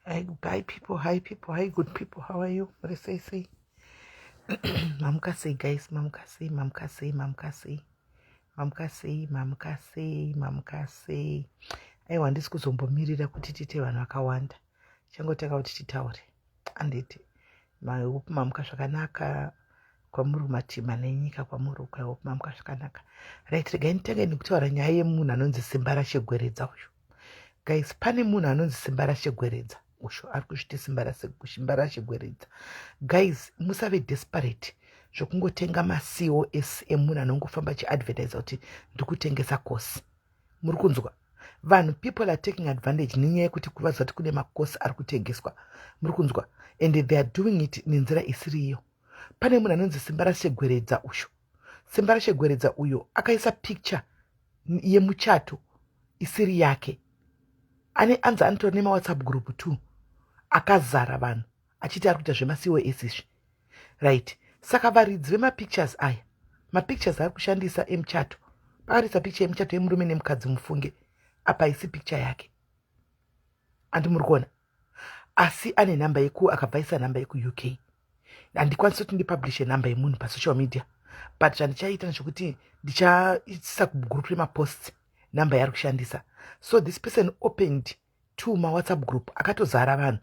Hi, hi people, hi people, hi good people, how are you? Muri sei sei? Mamuka sei guys, mamuka sei, mamuka sei, mamuka sei, mamuka sei, mamuka sei, mamuka sei. Aiwa, handisi kuzombomirira kuti tiite vanhu vakawanda. Changotanga kuti titaure. Anditi mamuka zvakanaka kwamuri kumatima nenyika kwamuri uko, I hope mamuka zvakanaka. Right, regai nditange nekutaura nyaya yemunhu anonzi Simba Rachegweredza uyu. Guys, pane munhu anonzi Simba Rachegweredza usho ari kuzviti Simba Rachegweredza. Guys, musave desperate zvokungotenga maCOS emunhu anongofamba achiadvertisa kuti ndiri kutengesa kosi. Muri kunzwa? Vanhu, people are taking advantage nenyaya yekuti kuvaziva kuti kune makosi ari kutengeswa. Muri kunzwa? And they are doing it nenzira isiri iyo. Pane munhu anonzi Simba Rachegweredza usho. Simba Rachegweredza uyo akaisa picture yemuchato isiri yake. Ane anzi anotori nemaWhatsApp group 2 akazara vanhu achiti ari kuita zvemaCOS izvi. Right, saka varidzi vemapictures aya, mapictures ari kushandisa emuchato, pakarisa picture yemuchato yemurume nemukadzi, mufunge apa isi picture yake, andi muri kuona? Asi ane nhamba yeku akabva aisa nhamba yekuUK. Handikwanisi kuti ndipublishe nhamba yemunhu pasocial media, but zvandichaita ndechekuti ndichaisa kugroup remaposts nhamba yaari kushandisa. So this person opened two maWhatsApp group akatozara vanhu,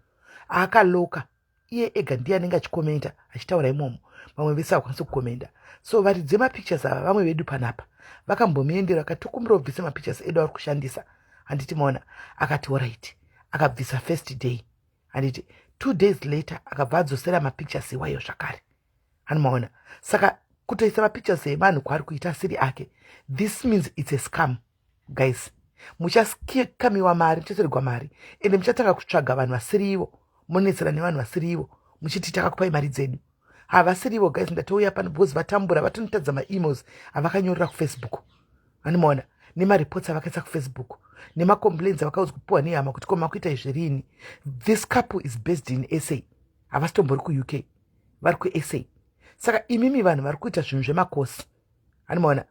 aakaloka iye ega ndiye anenge achikomenda achitaura imomo, vamwe vese havakwanisi kukomenda. So varidzi vemapictures ava, vamwe vedu panapa vakambomuendera vakatokumbira kubvisa mapictures edu ari kushandisa, handiti maona? Akati alright, akabvisa first day, handiti? 2 days later akabva adzosera mapictures iwayo zvakare, hanimaona? Saka kutoisa mapictures evanhu kwaari kuita asiri ake, this means it's a scam, guys. Muchakamiwa mari, muchatorerwa mari, ende muchatanga kutsvaga vanhu vasiri ivo, monetsera nevanhu vasiri ivo muchiti takakupai mari dzedu. Havasiri ivo, guys. Ndatouya pano because vatambura, vatonotadza maemails avakanyorera kuFacebook, anomaona, nemareports avakaisa kuFacebook, nemacomplaints avakaudzwa kupiwa nehama kuti koma kuita izvi rini. This couple is based in SA, havasitombori kuUK, vari kuSA. Saka imimi vanhu vari kuita zvinhu zvemakosi, anomaona?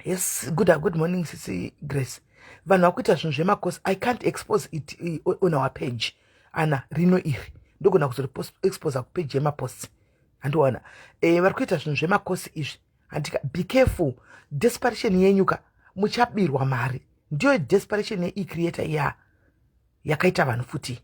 Yes, good morning, Sisi Grace. Vanhu vari kuita zvinhu zvemakosi, I can't expose it on our page ana rino iri, ndogona kuzoriexposa kupage yemaposts, handiona? Vari kuita zvinhu zvemakosi izvi, handika? Be careful. Desperation yenyuka, muchabirwa mari. Ndiyo desperation yeecreator iya yakaita vanhu futi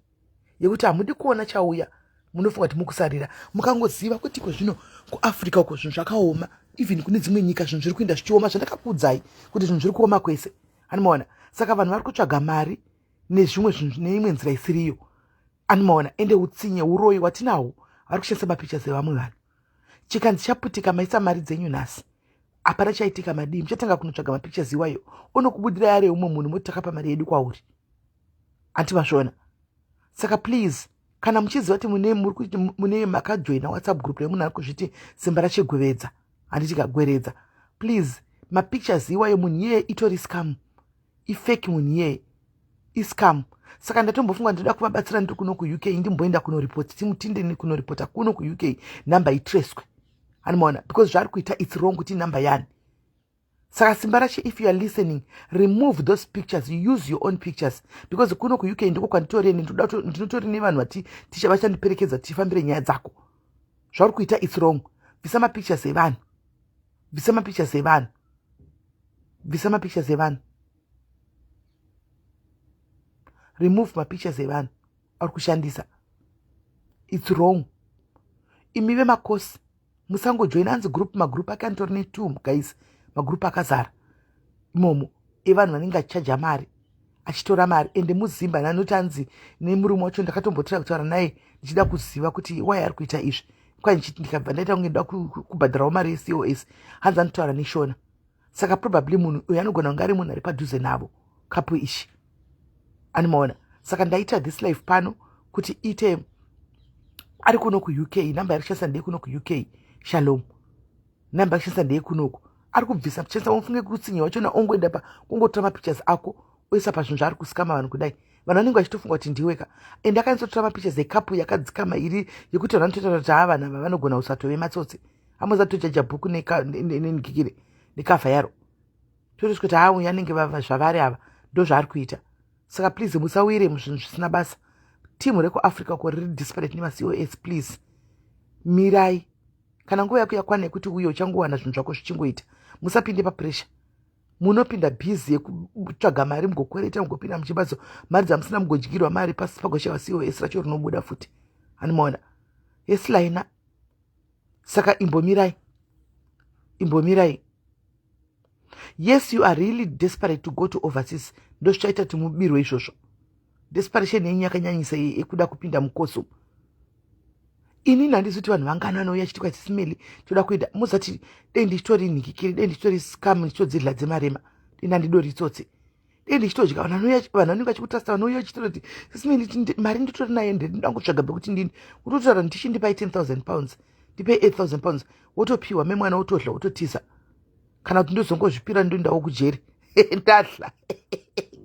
yekuti hamudi kuona chauya, munofunga kuti mukusarira. Mukangoziva kuti iko zvino kuAfrica uko zvinhu zvakaoma, even kune dzimwe nyika zvinhu zviri kuenda zvichioma, zvandakakuudzai kuti zvinhu zviri kuoma kwese, animaona? Saka vanhu vari kutsvaga mari nezvimwe zvinhu neimwe nzira isiriyo, animaona? Ende utsinye, uroyi hwatinahwo, vari kushandisa mapictures evamwe vanhu. Chikanzi chaputika, maisa mari dzenyu nhasi, hapana chaitika, madii? Muchatanga kunotsvaga mapictures iwayo, onokubudira yari umwe munhu, moti takapa mari yedu kwauri, anti mazviona? Saka please, kana muchiziva kuti mune mune makajoina WhatsApp group remunhu ari kuzviti Simba Rachegwevedza, handiti kagweredza, please, mapictures iwayo, munhu iyeye itori scam, ifake, munhu iyeye iscam. Saka ndatombofunga ndoda kuvabatsira ndiri kuno kuUK, ndimboenda kunoripota, timutinde kunoripota kuno kuUK, nhamba itreswe, anomaona? Because zvaari kuita, it's wrong kuti nhamba yani. Saka Simba Racho, if you are listening, remove those pictures, use your own pictures, because kuno kuUK ndiko kwanditoreni, ndinotori nevanhu vati vachandiperekedza tifambire nyaya dzako. Zvauri kuita, it's wrong. Bvisa mapictures evanhu, bvisa mapictures evanhu, bvisa mapictures evanhu, remove mapictures evanhu ari kushandisa, it's wrong. Imi vemakosi, musangojoina anzi group, magroup ake anotori netwo, guys, magroup akazara imomo evanhu vanenge achichaja mari, achitora mari. Ende muzimba nanoti anzi nemurume wacho, ndakatombotira kutaura naye ndichida kuziva kuti wai ari kuita izvi, kwai ndikabva ndaita kunge ndoda kubhadharawo mari yeCOS, hanzi anotaura neShona. Saka probably munhu uyu anogona kunge ari munhu ari padhuze navo, couple ishi, animaona? Saka ndaita this live pano kuti ite ari kuno kuUK, namba yari kushandisa ndeye kuno kuUK. Shalom, namba kushandisa ndeye kunoku, ari kubvisa kushandisa. Ufunge kutsinye wachona, ongoenda pa kungotora mapictures ako oisa pazvinhu zvaari kusikama vanhu kudai, vanhu vanenge vachitofunga kuti ndiweka. Ende akanyatsotora mapictures ecouple yakadzikama iri yekuti vanhu vanotoita kuti haa, vanhu ava vanogona kusatove matsotsi, amuzatojaja bhuku nengikire nekavha yaro, totosvika kuti haa, uyu anenge zvavari ava, ndo zvaari kuita. Saka please, musawire muzvinhu zvisina basa. Team rekuAfrica ko riri desperate nemaCOS, please mirai. Kana nguva yako yakwana yekuti uye uchangowana zvinhu zvako zvichingoita, musapinde papressure. Munopinda bhizi yekutsvaga mari, mugokwereta, mugopinda muchimbatso mari dzamusina, mugodyirwa mari pasi pagoshewa COS racho rinobuda futi. Animaona yesilaina. Saka imbomirai, imbomirai. Yes, you are really desperate to go to overseas. Ndozvichaita kuti mubirwe izvozvo. Desperation yenyu yakanyanyisa yekuda kupinda mukoso. Inini handisi kuti vanhu vangani vanouya chiti kwachisimeli toda kuenda, muzati dei ndichitori nhikikiri, dei ndichitori scam, ndichitodzidla dzemarema, dei ndandidori tsotsi, dei ndichitodya. Vanhu vanouya, vanhu vanenge vachikutrasta, vanouya vachitora kuti sisimeli mari nditori nayo, ndinoda kutsvaga pekuti ndini utotaura ndichindipai £10,000, ndipei £8,000, wotopiwa memwana, wotodla, wototiza. Kana kuti ndozongozvipira, ndondawo kujeri, ndadla.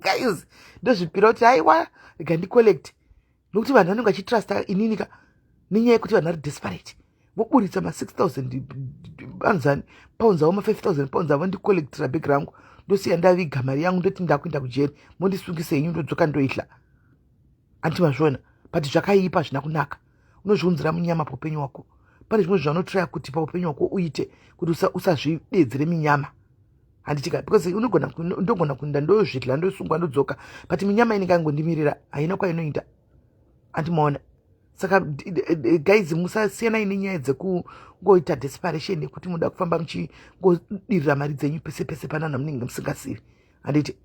Guys, ndozvipira kuti haiwa, rega ndicollect, nokuti vanhu vanenge vachitrusta ininika nenyaya yekuti vanhu vari desperate, voburitsa ma6 000 anzani pounds avo, ma£5,000 avo, ndicollectira bhegi rangu, ndosiya ndaviga mari yangu, ndoti ndakuenda kujeri, mondisungisa henyu, ndodzoka ndoidla. Anti mazviona? But zvakaipa, hazvina kunaka. Unozviunzira munyama paupenyu hwako. Pane zvimwe zvaunotraya kuti paupenyu hwako uite kuti usazvidedzere minyama, handitika? Because unogona, ndogona kuenda ndozvidla, ndosungwa, ndodzoka, but minyama inenge yangondimirira, haina kwainoenda. Andimaona? Saka guys, musasiyanai nenyaya dzekungoita desperation yekuti muda kufamba muchingodirira mari dzenyu pese pese panana munenge musingasivi, handiti?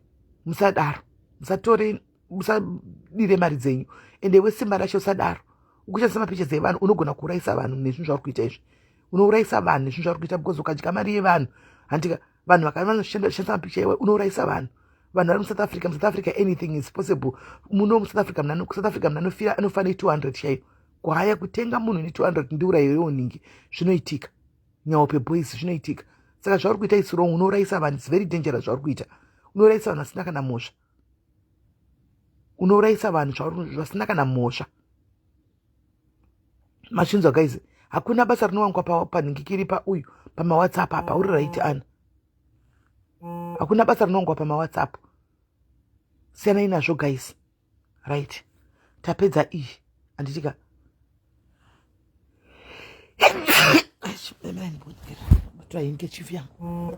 Musadaro, musatore, musadire mari dzenyu. Ende wesimba racho, usadaro. Ukushandisa mapictures evanhu, unogona kuurayisa vanhu nezvinhu zvauri kuita izvi. Unourayisa vanhu nezvinhu zvauri kuita, because ukadya mari yevanhu, handika? Vanhu vakavanoshandisa mapicture iwe, unourayisa vanhu. Vanhu vari muSouth Africa, muSouth Africa anything is possible. Muno muSouth Africa, kuSouth Africa munhu anofira, anofa ne200 chaiyo. Kuhaya kutenga munhu ne200, ndiurayiwewo ningi. Zvinoitika, nyaope boys, zvinoitika. Saka zvauri kuita is wrong. Unourayisa vanhu. Its very dangerous zvauri kuita. Unourayisa vanhu vasina kana mhosva. Unourayisa vanhu vasina kana mhosva. Mazvinzwa, guys? Hakuna basa rinowanikwa panhingikiri pauyu pamawhatsapp apa. Uri right, ana? Hakuna basa rinowanikwa pamawhatsapp. Siyanai nazvo, guys. Right, tapedza iyi, handitika? Twaingechief yangu,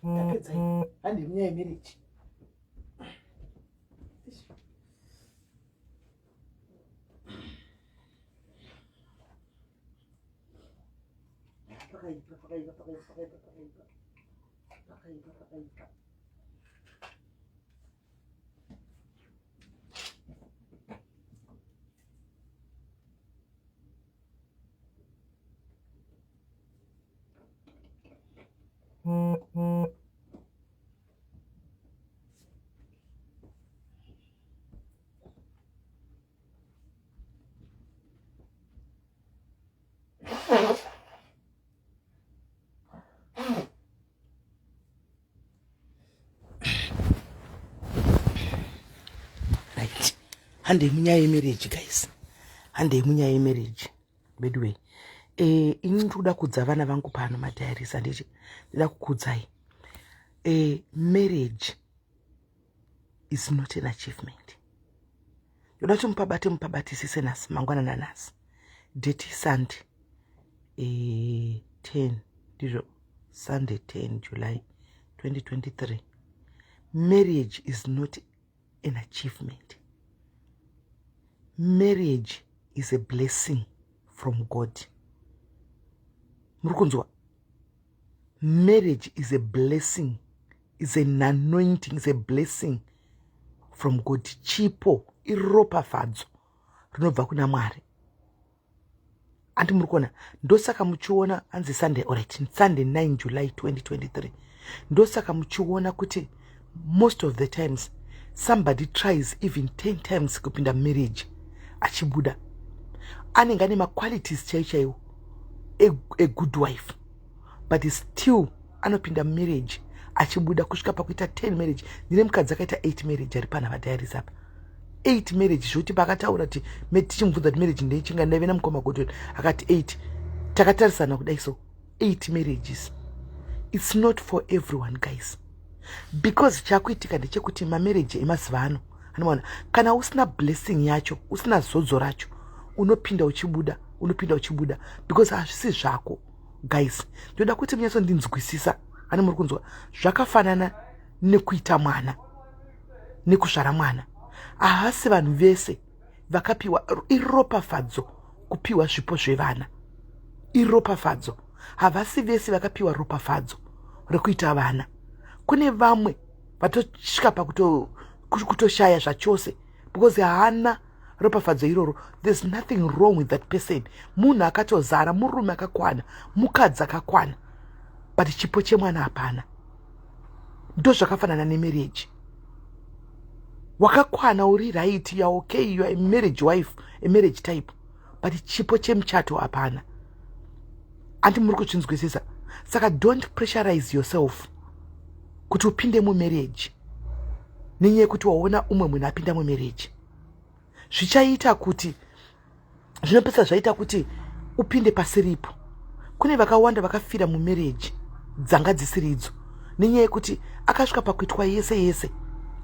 tapedza iyi. Handi munyaya yemarriage. Pakaipa, pakaipa, pakaipa, pakaipa, pakaipa, pakaipa, pakaipa. Right, handei munyaya yemarriage, guys. Handei munyaya yemarriage. Bedway, ini ndikuda kudza vana vangu pano madiaries, handiti? Ndida kukudzai, marriage is not an achievement. Ndoda kuti mupabate, mupabatisise nhasi mangwana nanhasi. Date Sunday, 10, ndizvo, Sunday 10 July 2023. Marriage is not an achievement. Marriage is a blessing from God. Muri kunzwa? Marriage is a blessing, is an anointing, is a blessing from God. Chipo, iropafadzo rinobva kuna Mwari. Andi muri kuona? Ndosaka muchiona anzi Sunday, alright, Sunday 9 July 2023. Ndosaka muchiona kuti most of the times somebody tries even 10 times kupinda marriage, achibuda. Anenge ane maqualities chaiwo chaiwo a good wife, but still anopinda marriage achibuda kusvika pakuita 10 marriage. Ndine mukadzi akaita 8 marriage ari pana vadiaries apa, 8 marriage, zvokuti paakataura kuti, tichimubvunza kuti marriage ndechinga, ndaive namukoma Godwin, akati 8. Takatarisana kudai so, 8 marriages. It's not for everyone, guys, because chakuitika ndechekuti mamarriage emazuva ano Anoona kana usina blessing yacho, usina zodzo racho, unopinda uchibuda, unopinda uchibuda, because hazvisi zvako. Guys, ndoda kuti munyatsondinzwisisa. Ane muri kunzwa, zvakafanana nekuita mwana, nekuzvara mwana. Havasi vanhu vese vakapiwa. Iropafadzo kupiwa zvipo zvevana, iropafadzo. Havasi vese vakapiwa ropafadzo rekuita vana. Kune vamwe vatosvika pakutoshaya zvachose because haana ropafadzo iroro. There's nothing wrong with that person. Munhu akatozara, murume akakwana, mukadzi akakwana, but chipo chemwana hapana. Ndo zvakafanana nemarriage. Wakakwana, uri right, you are okay, you are a marriage wife, a marriage type, but chipo chemuchato hapana. Andi muri kuzvinzwisisa? Saka don't pressurize yourself kuti upinde mumarriage nenyaya yekuti waona umwe munhu apinda mumarriage. Zvichaita kuti zvinopesa, zvaita kuti upinde pasiripo. Kune vakawanda vakafira mumarriage dzanga dzisiridzo nenyaya yekuti akasvika pakuitwa yese yese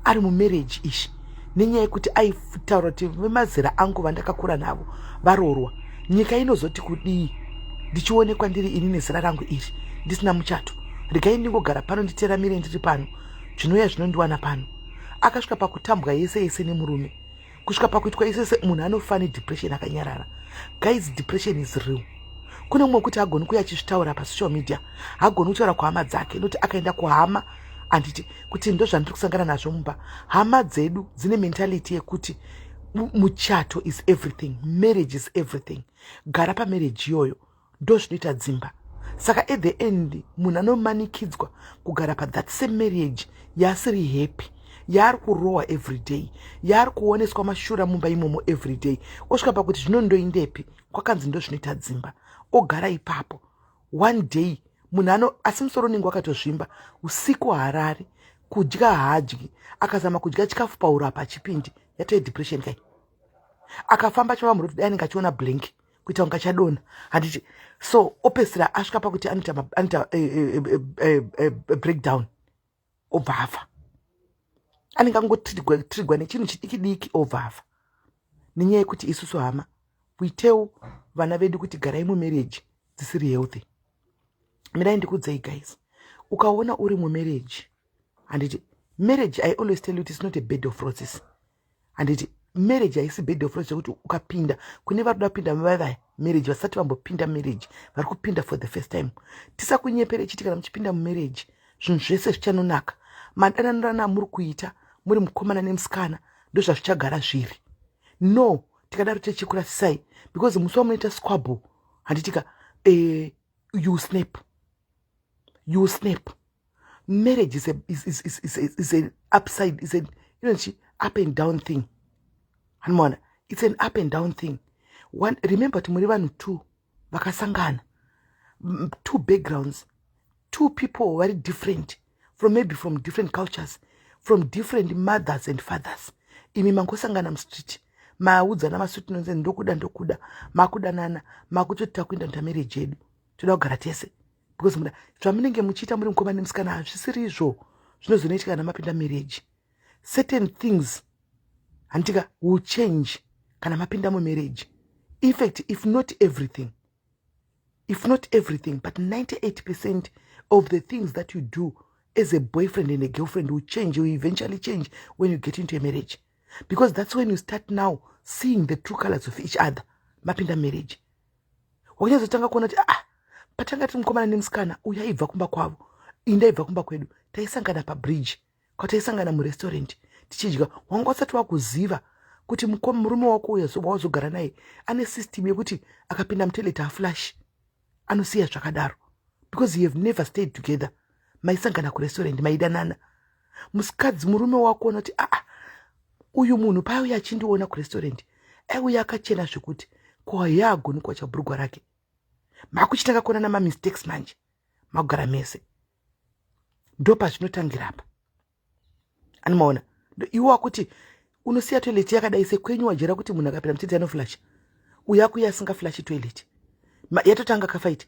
ari mumarriage ishi, nenyaya yekuti aitaura kuti vemazera angu vandakakura navo varoorwa, nyika inozoti kudii ndichionekwa ndiri ini nezera rangu iri ndisina muchato? Regai ndingogara pano, nditeramire ndiri pano, zvinouya zvinondiwana pano. Akasvika pakutambwa yese yese nemurume, kusvika pakuitwa yese yese. Munhu anofa nedepression akanyarara. Guys, depression is real. Kune mumwe wekuti hagoni kuuya achizvitaura pasocial media, hagoni kutaura kuhama dzake, nokuti akaenda kuhama, handiti, kuti ndo zvandiri kusangana nazvo mumba, hama dzedu dzine mentality yekuti muchato is everything, marriage is everything, gara pamarriage iyoyo, ndo zvinoita dzimba. Saka at the end munhu anomanikidzwa kugara pathat same marriage yaasiri happy, yaari kurohwa every day, yaari kuoneswa mashura mumba imomo every day. Osvika pakuti zvino ndoindepi? Kwakanzi ndo zvinoita dzimba. Ogara ipapo. One day munhu ano, asi musoro unenge wakatozvimba. Usiku harari, kudya haadyi. Akazama kudya chikafu, pauro apa achipindi, yatove depression kai. Akafamba achifamba muroad, dai anenge achiona blank, kuita kunge achadonha, handiti? So opesira asvika pakuti anoita breakdown, obva afa. Anenge angotrigwa nechinhu chidiki diki, obva afa, nenyaya yekuti isusu hama, we tell vana vedu kuti garai mumarriage dzisiri healthy. Mirai ndikudzei, guys. Ukaona uri mumarriage, handiti, marriage, I always tell you, it's not a bed of roses, handiti? Marriage haisi bed of roses yekuti ukapinda. Kune vari kuda kupinda vavaya marriage, vasati vambopinda marriage, vari kupinda for the first time, tisakunyepere chiti kana muchipinda mumarriage zvinhu zvese zvichanonaka. Madananirana amuri kuita muri mukomana nemusikana ndozvazvichagara zviri? No. Tikadaro techikurasisai, because musi wamunoita squabble, handitika, you snap, you snap. Marriage is a, is, is, is, is, is a upside, is a up and down thing. Hanomaona, it's an up and down thing. One, remember kuti muri vanhu two vakasangana, two backgrounds, two people very different, from maybe from different cultures, from different mothers and fathers. Imi mangosangana mustreet, maudzana masweet nonsense, ndokuda, ndokuda, makudanana, makutoti takuenda kuita marriage yedu, toda kugara tese because muda. Zvamunenge muchiita muri mukoma nemusikana hazvisiri izvo zvinozonoitika kana mapinda marriage. Certain things, handitika, will change kana mapinda mumarriage. In fact, if not everything, if not everything, but 98% of the things that you do as a boyfriend and a girlfriend will change, will eventually change when you get into a marriage, because that's when you start now seeing the true colors of each other. Mapinda marriage, wakanyazotanga kuona kuti, ah, patanga tiri mukomana nemusikana, uyu aibva kumba kwavo, indaibva kumba kwedu, taisangana pabridge, kwataisangana murestaurant tichidya. Wanga usati wakuziva kuti murume wako uyo wazogara naye ane system yekuti akapinda mutoilet haflush, anosiya zvakadaro, because you have never stayed together. Maisangana kurestaurant, maidanana. Musikadzi, murume wako ona kuti, aa, uyu munhu paauya achindiona kurestaurant aiuya akachena zvekuti kwayaagoni kuwacha bhurugwa rake. Makuchitanga kuona namamistakes manje makugara mese. Ndo pazvinotangira apa. Anomaona iwe wakuti unosiya toilet yakadai, sekwenyu wajera kuti munhu akapinda mutoilet anoflusha, uyo akuya asingaflushi toilet, yatotanga kafight.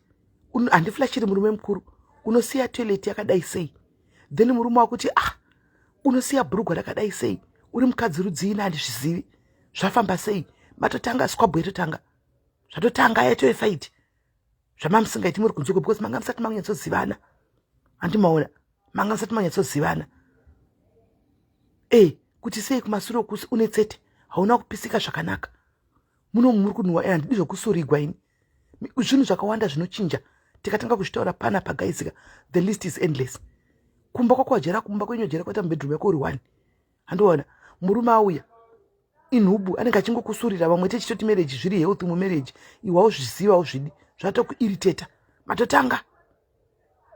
Handiflushiri murume mukuru, unosiya toilet yakadai sei? Then murume wakuti, ah, unosiya bhurugwa rakadai sei? Uri mukadzi rudzii? Handizvizivi. Zvafamba sei? Matotanga squabble, yatotanga, zvatotanga, yatove fight zvamamusingaiti muri kunzoko, because manga musati manyatsozivana. Handimaona, manga musati manyatsozivana e kuti sei kumasure kusi une tsete, hauna kupisika zvakanaka, muno muri kunhuwa. E, handidi zvokusurigwa ini. Zvinhu zvakawanda zvinochinja. Tikatanga kuzvitaura panapa, guys ka, the list is endless. Kumba kwako wajera, kumba kwenyu wajera kwaita mubedroom yako uri one. Handiona murume auya inhubu, anenge achingokusurira. Vamwe techitoti marriage zviri healthy mumarriage, iwe hauzviziva, hauzvidi, zvatokuirritata, matotanga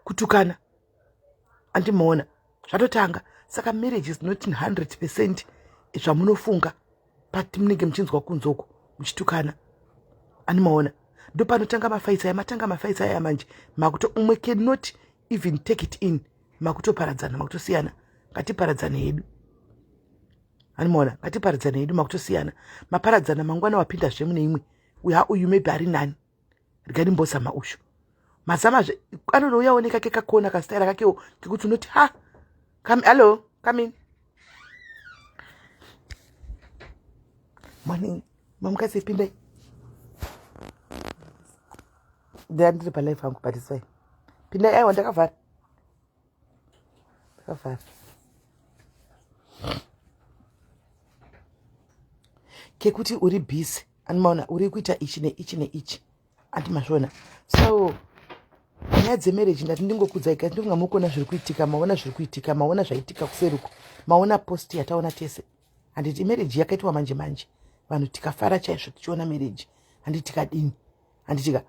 kutukana. Andimaona, zvatotanga. Saka marriage is not 100% zvamunofunga pati munenge muchinzwa kunzoko muchitukana. Animaona, ndo panotanga mafights aya. Matanga mafights aya manje, makuto umwe cannot even take it in, makutoparadzana, makutosiyana. Ngatiparadzane hedu. Animaona, ngatiparadzane hedu, makutosiyana. Maparadzana, mangwana wapindazve mune imwe. Uya uyu maybe ari nani, regai ndimbozama ushu. Mazamazve, anonouyawo nekake kakona kastaira kakewo kekuti unoti, "Ha, come, hello, come in, morning, mamukadzi, pindai." Ndandiri palive hangu, but it's fine, pindai. Aiwa, ndakavhara, ndakavhara. Kekuti uri busy, animaona, uri kuita ichi neichi neichi, andimazviona. So nyaya dzemarriage, ndati ndingokudzai kati ndinga mukuona zviri kuitika. Maona zviri kuitika, maona zvaitika kuseruko, maona post yataona tese. Handiti marriage yakaitwa manje manje, vanhu tikafara chaizvo tichiona marriage, handiti? Tikadini, handitika?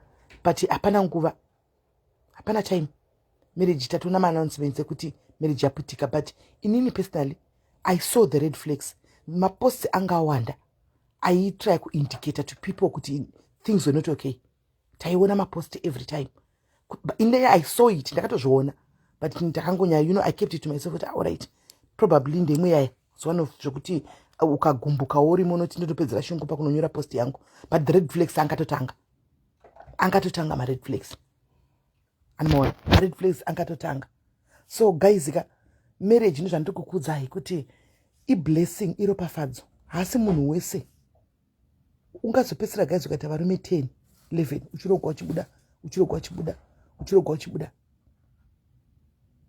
But hapana nguva, hapana time, marriage tatoona maannouncements ekuti marriage yaputika. But inini personally, I saw the red flags. Maposts anga awanda aitry kuindicata to people kuti things were not okay. Taiona mapost every time ine. I saw it, ndakatozviona, but ndakangonya, I kept it to myself kuti, alright, probably ndemwe yaya. It's one of zvokuti ukagumbuka urimo unoti ndotopedzera shungu pakunonyora post yangu. But the red flags angatotanga, angatotanga mared flags. Anomaona, mared flags angatotanga. So guys ka, marriage, ndozvandiri kukudzai kuti iblessing, iropafadzo. Haasi munhu wese ungazopedzisira, guys, ukaita varume 10, 11, uchirogwa uchibuda, uchirogwa uchibuda, uchirogwa uchibuda.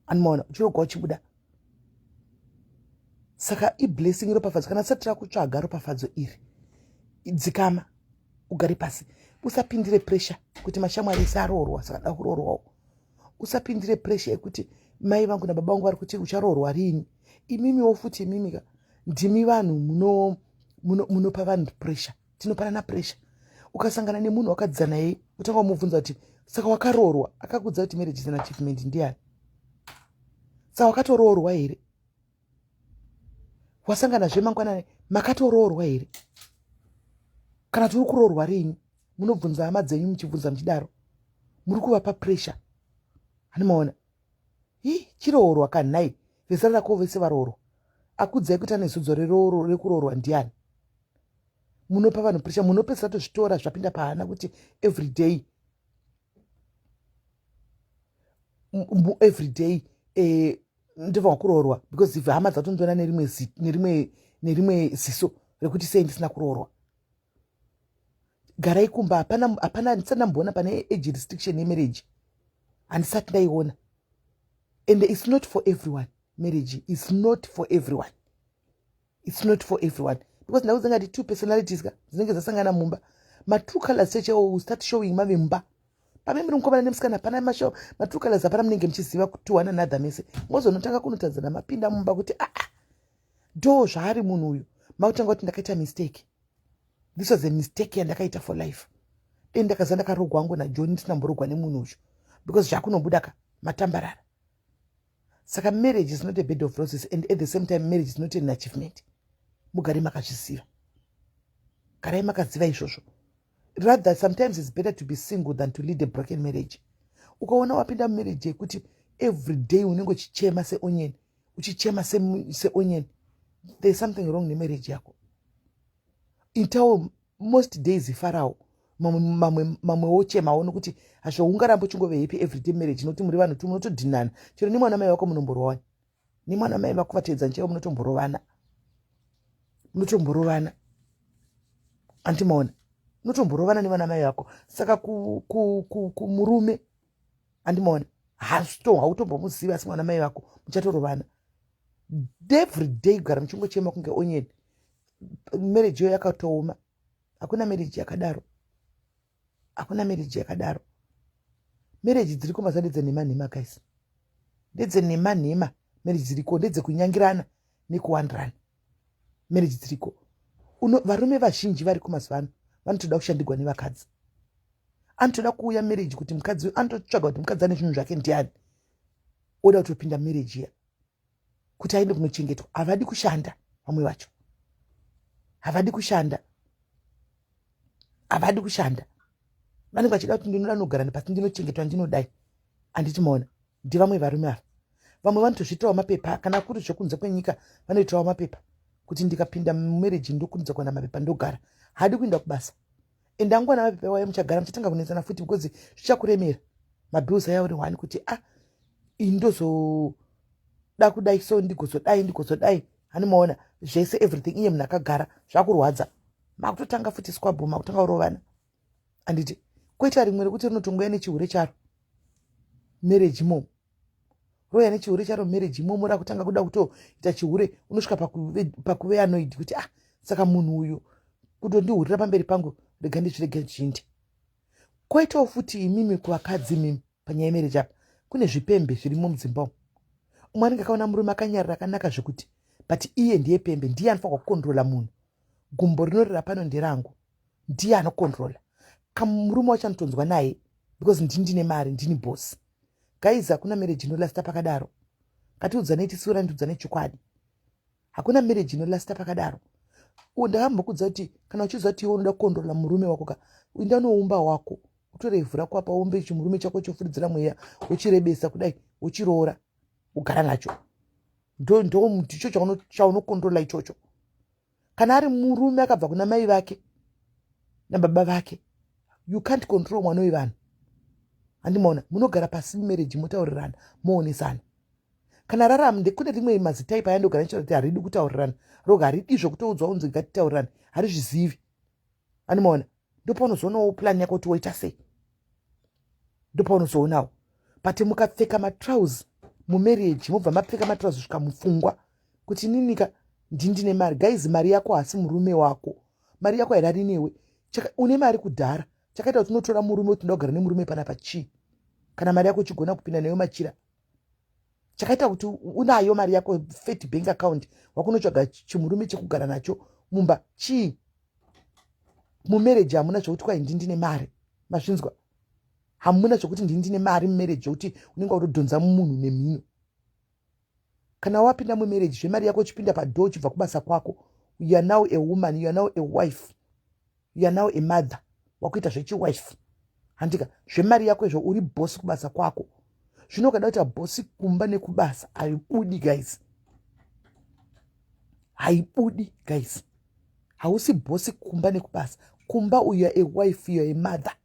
Anomaona, uchirogwa uchibuda. Saka iblessing, iropafadzo. Kana tisati takutsvaga ropafadzo iri, dzikama, ugare pasi, usapindire pressure kuti mashamwari ese aroorwa, saka da kuroorwawo. Usapindire pressure yekuti mai vangu nababa vangu vari kuti ucharoorwa riini. Imimiwo futi, imimika, ndimi vanhu munopa muno, muno vanhu pressure. Tinopanana pressure. Ukasangana nemunhu wakadzidza naye, utanga wamubvunza kuti, "Saka wakaroorwa?" Akakudza kuti marriage is an achievement ndiani? Saka wakatoroorwa here? Wasangana zvemangwanani, makatoroorwa here, kana tiri kuroorwa riini? Munobvunza hama dzenyu, muchibvunza muchidaro, muri kuvapa pressure. Hanimaona, hi, chiroorwa kanhai, vezera rako vese varoorwa. Akudzai kuti ane zudzo rekuroorwa ndiani? Munopa vanhu pressure, munopedzisa tozvitora zvapinda pahana kuti every day, every day ndobva kuroorwa, because if hama dzatondiona nerimwe ziso rekuti sei ndisina kuroorwa. Garai kumba. Hapana, hapana, handisati ndamboona pane age restriction yemarriage, handisati ndaiona. And it's not for everyone. Marriage is not for everyone, it's not for everyone, because ndau dzingati two personalities ka dzinenge dzasangana mumba, matrue colors chechewo will start showing mave mumba. Pame muri mukomana nemusikana, hapana matrue colors, hapana. Munenge muchiziva to one another mese, mozonotanga kunotadzana mapinda mumba kuti, aa, ah, ndo zvaari munhu uyu. Makutanga kuti ndakaita mistake, this was a mistake yandakaita for life. Dei ndakaziva ndakarogwa hangu naJohn, ndisinamborogwa nemunhu uyu, because zvakunobuda ka matambarara. Saka marriage is not a bed of roses, and at the same time marriage is not an achievement. Mugare makazviziva, garai makaziva izvozvo. Rather, sometimes it's better to be single than to lead a broken marriage. Ukaona wapinda mumarriage yekuti every day unenge uchichema seonion, uchichema seonion, there is something wrong nemarriage yako. Itawo most days farawo, mamwe wochemawo, nokuti hazvo ungaramba uchingove happy every day marriage, nokuti muri vanhu tu munotodhinana. Chero nemwana mai vako munomborwani, nemwana mai vako vateedzani chaivo munotomborovana. Munotomborovana, andimaona, munotomborovana nevana mai vako. Saka kumurume, andimaona, hautombomuzivi, asi mwana mai vako muchatorovana every day, kugara muchingochema kunge onyeni. Marriage iyo yakatooma. Hakuna marriage yakadaro, hakuna marriage yakadaro. Marriage dziriko mazuva ndedzenhema nhema, guys, ndedzenhema nhema. Marriage dziriko ndedzekunyangirana nekuwandirana. Marriage dziriko, varume vazhinji variko mazuva ano vanotoda kushandigwa nevakadzi. Anotoda kuuya marriage kuti mukadzi, anototsvaga kuti mukadzi ane zvinhu zvake ndiani, oda kutopinda marriage iya kuti aende kunochengetwa. Havadi kushanda, vamwe vacho havadi kushanda, havadi kushanda. Vanenge vachida kuti ndinoda nogara nepasi, ndinochengetwa, ndinodai. Handiti maona, ndevamwe varume ava. Vamwe vanotozviitawo mapepa, kana kuri zvekunze kwenyika vanoitawo mapepa kuti ndikapinda mumarriage ndokurumidza kuwana mapepa, ndogara. Haadi kuenda kubasa. Ende angowana mapepa iwayo, muchagara muchatanga kunetsana futi because zvichakuremera mabills aya uri one, kuti ah, ini ndozoda kudai, so ndigozodai, ndigozodai. Hanimaona zvese, everything, iye munhu akagara, zvakurwadza, makutotanga futi squabble, makutanga kurovana, handiti? Koita rimwe rekuti rinotongoya nechihure charo marriage imomo, roya nechihure charo marriage imomo, rakutanga kuda kutoita chihure. Unosvika pakuve annoyed kuti ah, saka munhu uyu kutondihurira pamberi pangu, rega ndizvirege zvindi. Koitawo futi imimi kuvakadzi, imimi panyaya yemarriage apa kune zvipembe zvirimo mudzimba umu. Umwe anenge akaona murume akanyarara, akanaka zvekuti, but iye ndiye pembe, ndiye anofanirwa kucontrola munhu. Gumbo rinorira pano nderangu, ndiye anocontrola. Kamurume wacho anotonzwa naye because ndini ndine mari, ndini boss. Guys, hakuna marriage inolasta pakadaro. Ngatiudzanei, tisiurani, tiudzane chokwadi. Hakuna marriage inolasta pakadaro. Ndakambokudza kuti kana uchiziva kuti iwe unoda kucontrola murume wako ka, inda unoumba wako, utore ivhu rako apa, umbe chimurume chako chofuridzira mweya, uchirebesa kudai, uchiroora, ugara nacho. Ndo ndicho chaunocontrola ichocho. Kana ari murume akabva kuna mai vake nababa vake, you can't control mwana wevanhu. Handimaona, munogara pasi mumarriage, motaurirana, moonesana. Kana rarama, ndekune rimwe mazitaipa ayandogara ndichitaura kuti haridi kutaurirana roga, haridi zvokutoudzwa unzi ngatitaurirane, harizvizivi. Handimaona, ndopaunozoonawo plan yako kuti woita sei, ndopaunozoonawo. But mukapfeka matrousers mumarriage, mobva mapfeka matrousers kusvika mupfungwa kuti ninika ndindine mari, guys, mari yako hasi murume wako, mari yako hairari newe. Une mari kudhara, chakaita kuti unotora murume kuti unoda kugara nemurume panapa chii, kana mari yako uchigona kupinda neyo machira? Chakaita kuti unayo mari yako, fat bank account, wakunotsvaga chimurume chekugara nacho mumba chii? Mumarriage hamuna zvokuti kwai ndindine mari. Mazvinzwa? Hamuna zvokuti ndindine mari mumarriage, yokuti unenge watodhonza munhu nemhino. Kana wapinda mumarriage, zvemari yako, uchipinda padoor uchibva kubasa kwako, you are now a woman, you are now a wife, you are now a mother. Wakuita zvechiwife, handika? Zvemari yako izvo, uri boss kubasa kwako. Zvino ukada kuita boss kumba nekubasa, haibudi, guys, haibudi, guys. Hausi boss kumba nekubasa. Kumba you are a wife, you are a mother.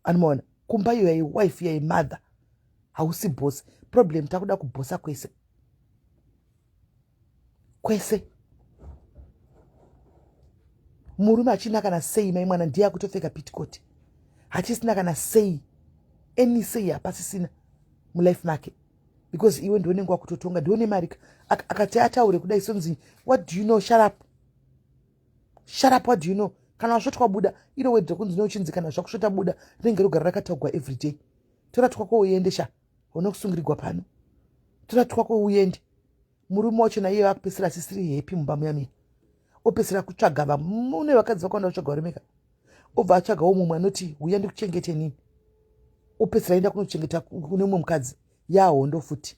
Anomaona, kumba you are a wife, you are a mother, hausi boss. Problem, takuda kubhosa kwese kwese. Murume achina kana sei, mai mwana ndiye akutopfeka petticoat, hachisina kana sei, any sei hapasisina mulife make, because iwe ndionenge wakutotonga, ndione mari. Akati ataure kudai, sonzi, "What do you know? Shut up, shut up, what do you know?" Kana wasvotwa, buda. Iro wedze kunzi neuchinzi kana zvakusvota, buda, rinenge rogara rakataugwa everyday. Tora twako uende sha, hauna kusungirirwa pano. Tora twako uende. Murume wacho naiye akupedzisira asisiri happy mumba muyamira, opedzisira kutsvaga vamune vakadzi vakawanda, kutsvaga varumeka, obva atsvagawo mumwe anoti, "Uya ndikuchengete nini." Opedzisira aenda kunochengeta kune mumwe mukadzi. Yahondo futi,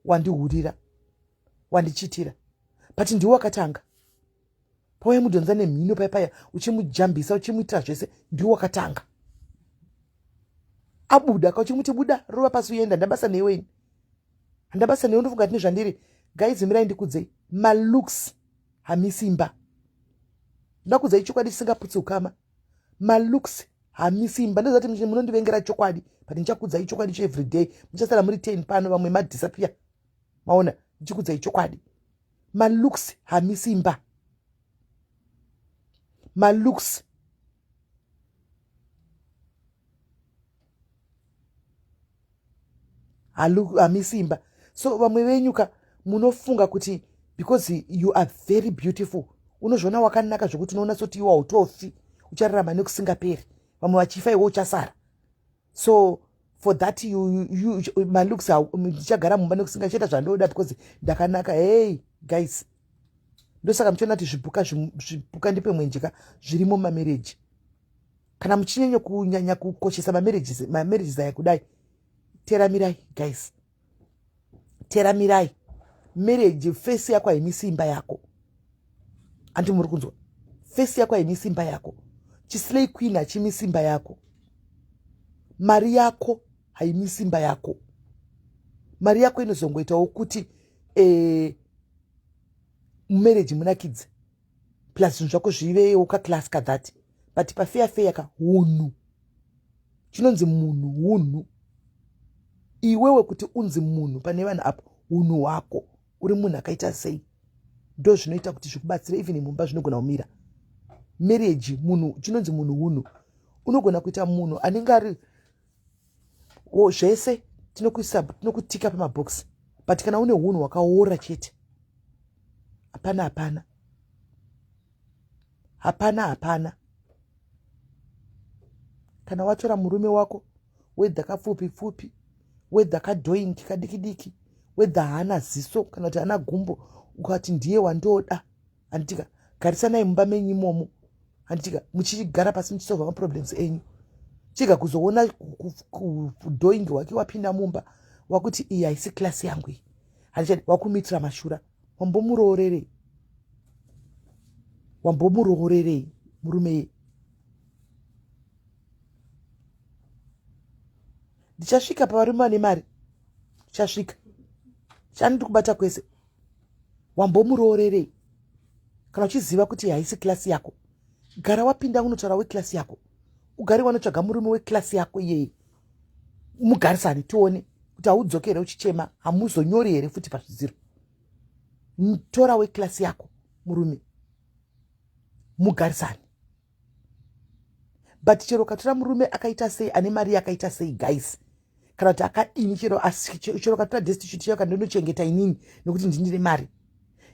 wandihurira, wandichitira, but ndiwe wakatanga. Pawaimudhonza nemhino paya paya, uchimujambisa, uchimuitira zvese, ndiwe wakatanga. Abuda ka, uchimuti, "Buda, rova pasi uenda, ndabasa newe ini, handabasa newe, ndofunga tine zvandiri." Guys, mirai ndikudzei, malooks hamisimba. Ndakudzai chokwadi chisingaputsi ukama, malooks hamisimba. Ndozati munondivengera chokwadi, but ndichakudzai chokwadi cheeveryday. Muchasara muri 10 pano, vamwe madisappear. Maona, ndichikudzai chokwadi. Malooks hamisi imba. Malooks hamisi imba. So vamwe venyu ka munofunga kuti because you are very beautiful, unozviona wakanaka zvekuti unoona soti iwe hautofi, uchararama nekusingaperi. Vamwe vachifa, iwe uchasara. So for that you malooks, ndichagara mumba nekusingachaita zvandoda because ndakanaka. Hey guys, ndosaka muchiona kuti zvipuka, zvipuka ndipe mwenjeka zvirimo mumamarriage. Kana muchinyanya kunyanya kukoshesa mamarriages aya kudai, teramirai guys, teramirai. Marriage, face yako haimisi imba yako. Handi muri kunzwa? Face yako haimisi imba yako. Chislay queen hachimisi imba yako. Mari yako haimisi imba yako. Mari yako inozongoitawo kuti mumarriage munakidze, plus zvinhu zvako zvivewo kaclass kathat. But pafeya feya ka, hunhu chinonzi munhu hunhu. Iwewe kuti unzi munhu pane vanhu apo, hunhu hwako, uri munhu akaita sei, ndo zvinoita kuti zvikubatsire. Even mumba zvinogona kumira marriage. Munhu chinonzi munhu hunhu. Unogona kuita munhu anenge ari zvese, tinokuisa, tinokutika pamabhokisi, but kana une hunhu hwakaora chete, hapana, hapana, hapana, hapana. Kana watora murume wako, whether kapfupi pfupi, whether kadhoingi kadiki diki, whether haana ziso kana kuti haana gumbo, ukati ndiye wandoda, handitika? Garisanai mumba menyu imomo, handitika? Muchigara pasi muchisolva maproblems enyu. Chiga kuzoona dhoingi hwake wapinda mumba, wakuti iyi haisi class yangu iyi, handichadi, wakumitira mashura. Wambomuroorerei? Wambomuroorerei murume? Ndichasvika pavarume vane mari, ndichasvika. Chandiri kubata kwese, wambomuroorerei kana uchiziva kuti haisi class yako? Gara wapinda unotaura weclass yako, ugare wanotsvaga murume weclass yako iyeye, mugarisane, tione kuti haudzokere uchichema, hamuzonyori here futi pazvidziro. Tora weclass yako murume, mugarisane. But chero ukatora murume akaita sei, ane mari yakaita sei guys, kana kuti akadini, chero chero ukatora destitute yako, ndinochengeta inini nekuti ndindine mari,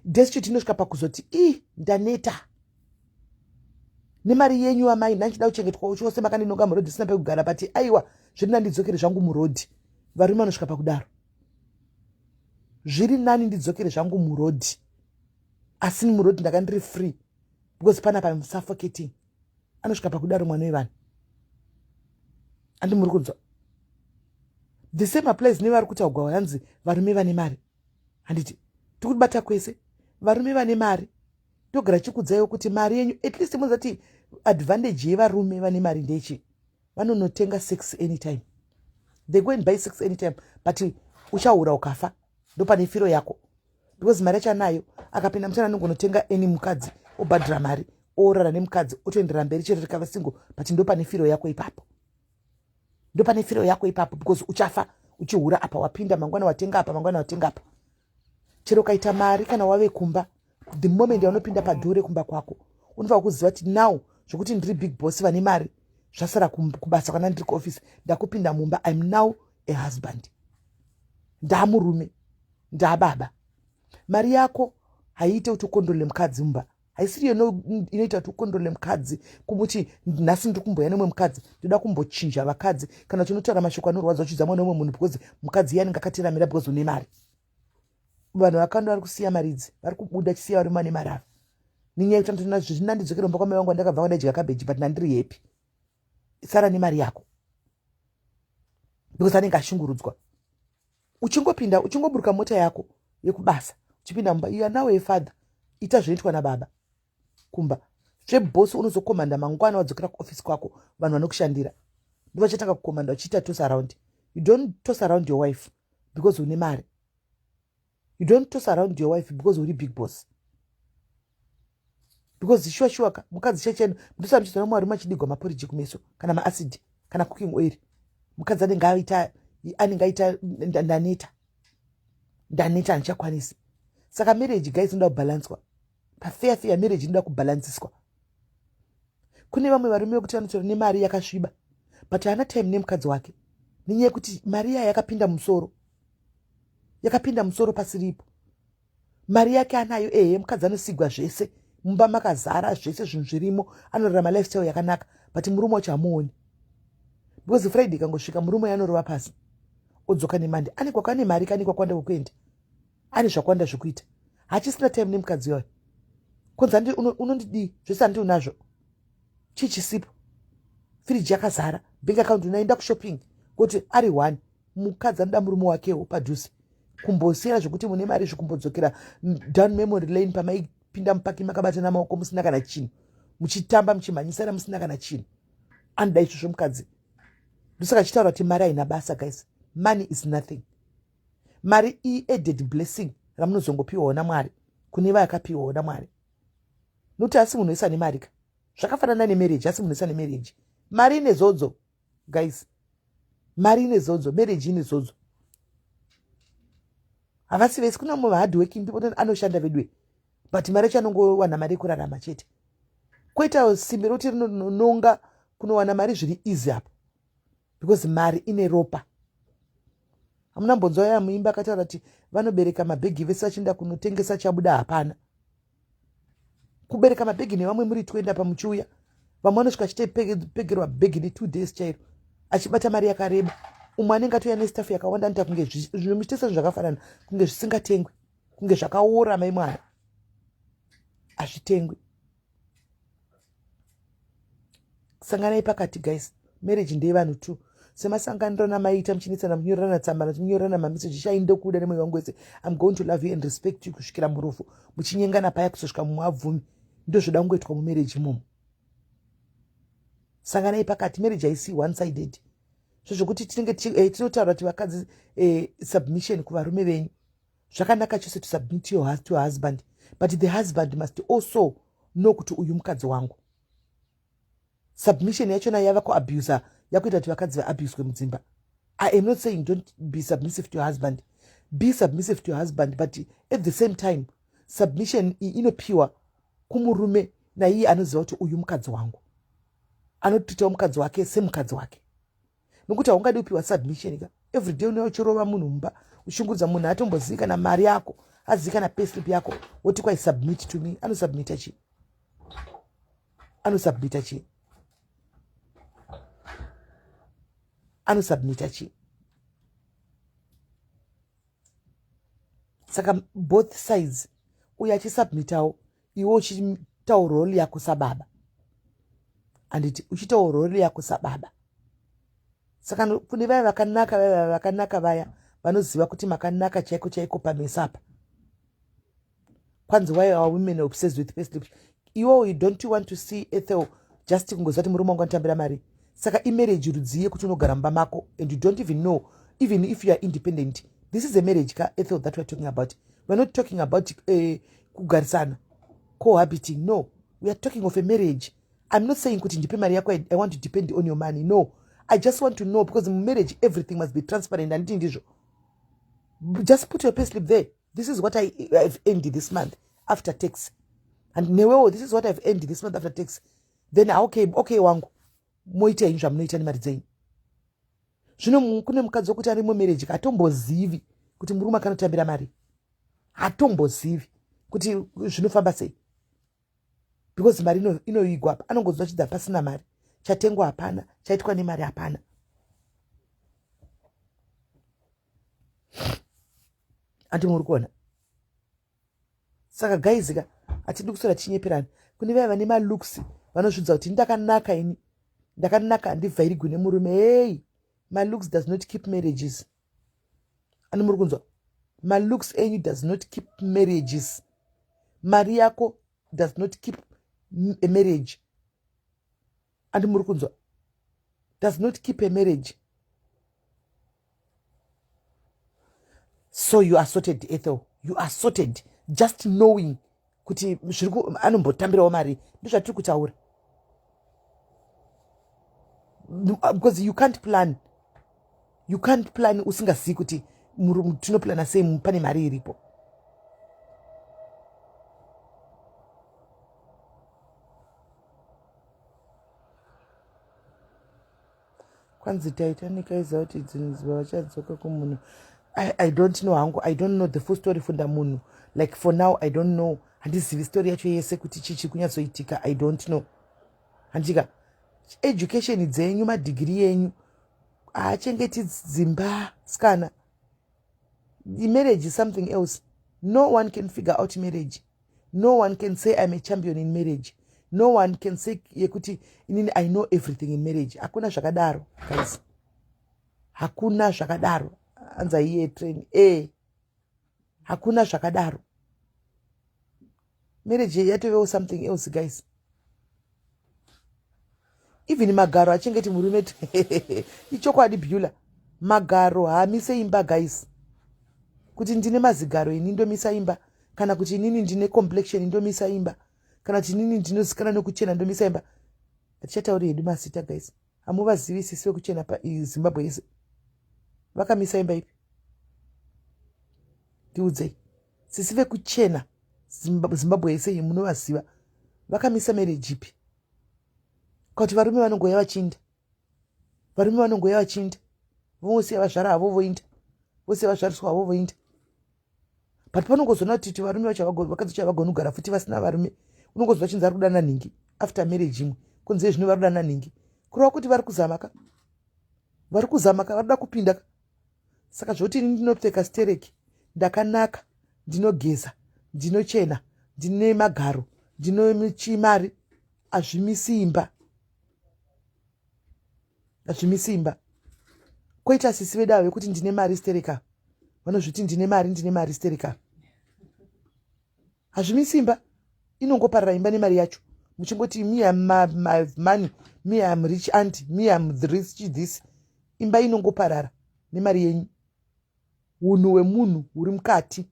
destitute inosvika pakuzoti, "I ndaneta nemari yenyu amai, ndanchida kuchengetwawo chose, makandinonga murodhi sina pekugara, but aiwa, zviri nandidzokere zvangu murodhi." Varume vanosvika pakudaro, "Zviri nani ndidzokere zvangu murodhi, asi murodhi ndanga ndiri free because panapa I'm suffocating." Anosvika pakudaro mwana wevanhu. Andi muri kunzwa? The same applies nevari kutaugwa hanzi varume vane mari. Handiti tikubata kwese varume vane mari? Togara chikudzaiwo kuti mari yenyu, at least muzati advantage yevarume vane mari ndechi vanonotenga sex anytime. They go and buy sex anytime, but uchaura ukafa, ndopane firo yako, because mari yacho anayo. Akapinda mutana, anongonotenga any mukadzi, obhadhira mari, orara nemukadzi, otoendera mberi chero rikava single. But ndopane firo yako ipapo, ndopane firo yako ipapo, because uchafa uchihura. Apa wapinda, mangwana watenga apa, mangwana watenga apa. Chero ukaita mari, kana wave kumba, the moment yaunopinda padoor rekumba kwako, unofanira kuziva kuti now zvokuti ndiri big boss vane mari zvasara kubasa kana ndiri kuoffice. Ndakupinda mumba, I'm now a husband, ndaamurume, ndaababa. Mari yako haiite kuti ukondrole mukadzi mumba. Haisiriyo inoita kuti ukondrole mukadzi, kumuti nhasi ndiri kumboya nemumwe mukadzi, ndoda kumbochinja vakadzi, kana kuti unotaura mashoko anorwadza uchidza mwana wemumwe munhu because mukadzi iye anenge akateramira because une mari. Vanhu vakawanda vari kusiya mari idzi, vari kubuda chisiya varume vane mari ava nenyaya yekuti anotoona zviri nandidzokera mumba kwamai vangu andakabva kwandadya kabheji, but nandiri happy. Sara nemari yako because anenge ashungurudzwa. Uchingopinda, uchingoburuka mota yako yekubasa uchipinda mumba, you are now a father. Ita zvinoitwa nababa kumba. Zveboss unozokomanda mangwana wadzokera kuofisi kwako. Vanhu vanokushandira ndovachatanga kukomanda uchiita toss around. You don't toss around your wife because une mari. You don't toss around your wife because uri big boss, because sure sure ka, mukadzi checheno ndosaka muchizoona mwari machidigwa maporiji kumeso kana maacid kana cooking oil. Mukadzi anenge aita, "Ndaneta, ndaneta, handichakwanisi." Saka marriage, guys, inoda kubhalanswa pafeya feya. Marriage inoda kubhalansiswa. Kune vamwe varume vekuti vanotora nemari yakasviba, but haana time nemukadzi wake nenyaya yekuti mari iya yakapinda musoro, yakapinda musoro pasiripo. Mari yake anayo, ehe, mukadzi anosigwa zvese, mumba makazara zvese, zvinhu zvirimo, anorarama lifestyle yakanaka, but murume wacho hamuoni because Friday ikangosvika, murume yanorova pasi, odzoka neMonday. Ane kwako, ane mari, kane kwakwanda kwekuenda, ane zvakwanda zvekuita, hachisina time nemukadzi wayo. Konzi unondidii? Zvese handi unazvo, chii chisipo? Firiji yakazara, bank account unaenda kushopping kuti ari one. Mukadzi anoda murume wakewo padhuze, kumbosiyana zvekuti mune mari, zvekumbodzokera down memory lane pamaipinda mupaki makabatana maoko, musina kana chinhu, muchitamba, muchimhanyisana, musina kana chinhu. Anoda izvozvo mukadzi. Ndosaka chitaura kuti mari haina basa, guys. Money is nothing. Mari iadded blessing ramunozongopiwawo naMwari kune vayakapiwawo naMwari, nokuti asi munhu wese ane mari ka. Zvakafanana nemarriage, asi munhu wese ane marriage. Mari ine zodzo, guys, mari ine zodzo, marriage ine zodzo. Havasi vese. Kuna mumwe hard working people anoshanda vedwe, but mari yacho anongowana mari yekurarama chete. Kwoita simbi rokuti rinononga kunowana mari zviri easy apo, because mari ine ropa. Hamuna mbonzwa ya muimba akataura kuti vanobereka mabhegi vese vachienda kunotengesa, chabuda hapana. Kubereka mabhegi nevamwe muri 20 pamuchiuya, vamwe vanosvika achitopegerwa bhegi ne2 days chairo, achibata mari yakareba. Umwe anenge atouya nestuff yakawanda, anoita kunge zvinhu muchitesa zvakafanana, kunge zvisingatengwi, kunge zvakaora. Mai mwana, hazvitengwi. Sanganai pakati, guys. Marriage ndeyevanhu two. Semasanganiro namaita muchinetsana, muchinyorerana tsamba, muchinyorerana mameseji, chaindokuda nemwoyo wangu wese, I'm going to love you and respect you kusvikira murufu, muchinyengana paya kuzosvika mumwe abvumi. Ndozvoda kungoitwa mumarriage imomo. Sanganai pakati. Marriage haisi one sided. Zvezvokuti tinenge tinotaura kuti vakadzi, submission kuvarume venyu zvakanaka chose, to submit to your husband, but the husband must also know kuti uyu mukadzi wangu. Submission yachona yava kuabusa, yakuita kuti vakadzi vaabuswe mudzimba. I am not saying don't be submissive to your husband. Be submissive to your husband, but at the same time submission iyi inopiwa kumurume naiye anoziva kuti uyu mukadzi wangu, anotreatawo mukadzi wake semukadzi wake, nokuti haungadi kupiwa submission ka everyday unouya uchirova munhu mumba, uchishungurudza munhu, atombozivi kana mari yako, azivi kana payslip yako, woti kwai submit to me. Anosubmita chii? Anosubmita chii? Anosubmita chii? Saka both sides, uyo achisubmitawo, iwe uchitawo role yako sababa, handiti? Uchitawo role yako sababa. Saka kune vaya vakanaka, vaya vakanaka, vaya vanoziva kuti makanaka chaiko chaiko pameso apa. Kwanzi, "Why are women obsessed with payslip?" Iwo, you don't you want to see, Ethel? Just kungoziva kuti murume wangu anotambira mari. Saka imarriage rudzii yekuti unogara mumba mako and you don't even know, even if you are independent? This is a marriage ka, Ethel, that we are talking about. We are not talking about kugarisana, cohabiting. No, we are talking of a marriage. I'm not saying kuti ndipe mari yako, I want to depend on your money. No, I just want to know, because mumarriage everything must be transparent, handiti ndizvo? Just put your payslip there. "This is what I've earned this month after tax." And newewo, "This is what I've earned this month after tax." Then okay wangu, moita henyu zvamunoita nemari dzenyu. Zvino kune mukadzi wekuti ari mumarriage, hatombozivi kuti murume akanotambira mari, hatombozivi kuti zvinofamba sei, because mari inoigwa, anongonzwa chidza pasina mari, chatengwa hapana, chaitwa nemari hapana. Andi muri kuona? Saka guys ka, hatidi kuswera tichinyeperana. Kune vaya vane malooks, vanozvidza kuti ndakanaka, ini ndakanaka, handivhairigwi nemurume. Hei, malooks does not keep marriages. Ani muri kunzwa? Malooks enyu does not keep marriages. Mari yako does not keep a marriage. Andi muri kunzwa? Does not keep a marriage. So you are sorted, Ethel, you are sorted. Just knowing kuti zviri anombotambirawo mari, ndozvatiri kutaura, because you can't plan, you can't plan usingazivi kuti tinoplana sei pane mari iripo. Kwanzi Titanic aiziva kuti dzinziva vachadzoka kumunhu. I don't know hangu. I don't know the full story, funda munhu. Like, for now I don't know, handizivi story yacho yese kuti chii chiri kunyatsoitika. I don't know. Handika education dzenyu, madhigiri yenyu haachengeti dzimba sikana. Marriage is something else. No one can figure out marriage. No one can say, "I'm a champion in marriage." No one can say yekuti, "Inini I know everything in marriage." Hakuna zvakadaro, guys, hakuna zvakadaro. Anza iye train e, hakuna zvakadaro. Marriage yatovewo something else, guys. Even magaro achengeti murume. Ichokwadi, Bula, magaro haamise imba, guys. Kuti ndine mazigaro ini ndomisa imba, kana kuti inini ndine complexion ndomisa imba, kana kuti inini ndinozikana nekuchena ndomisa imba? Hatichatauri hedu mazita, guys. Hamuvazivi sisi vekuchena paZimbabwe yese. Vakamisa imba ipi? Ndiudzei. Sisi vekuchena Zimbabwe yese iyi munovaziva. Vakamisa marriage ipi? Kuti varume vanongoya vachiinda, varume vanongoya vachiinda, vongosiya vazvara havo voinda, vosiya vazvariswa havo voinda. But panongozoona kuti varume vacho, vakadzi vacho havagoni kugara futi vasina varume. Unongozwa chinzi ari kudana nhingi after marriage imwe, kunze zvino vari kudana nhingi, kureva kuti vari kuzama ka, vari kuzama ka, vari kuda kupinda ka. Saka zvoti ini ndinopfeka stereki, ndakanaka, ndinogeza, ndinochena, ndine magaro, ndine chimari, hazvimisi imba, hazvimisi imba. Koita sisi vedu ava vekuti ndine mari stereka, vanozviti ndine mari, ndine mari stereka, hazvimisi imba. Inongoparara imba nemari yacho. Muchingoti, "Me am my money, me am rich aunt, me am the rich this." Imba inongoparara nemari yenyu. Unhu hwemunhu huri mukati.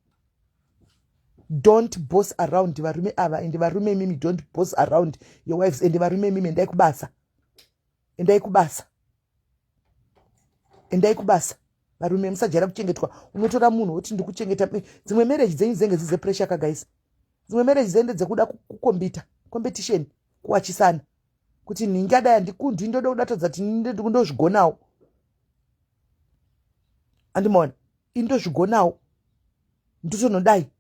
Don't boss around varume ava. Ende varume imimi, don't boss around your wives. Ende varume imimi, endai kubasa, endai kubasa, endai kubasa. Varume, musajaira kuchengetwa. Unotora munhu woti ndikuchengeta. Dzimwe marriage dzenyu dzinenge dzidzepressure ka, guys. Dzimwe marriage dzende dzekuda kucompeta, competition, kuwachisana kuti nhingi adai handikundwi, ndoda kudatadza kuti ndozvigonawo. Andimaona, indozvigonawo, ndotonodai,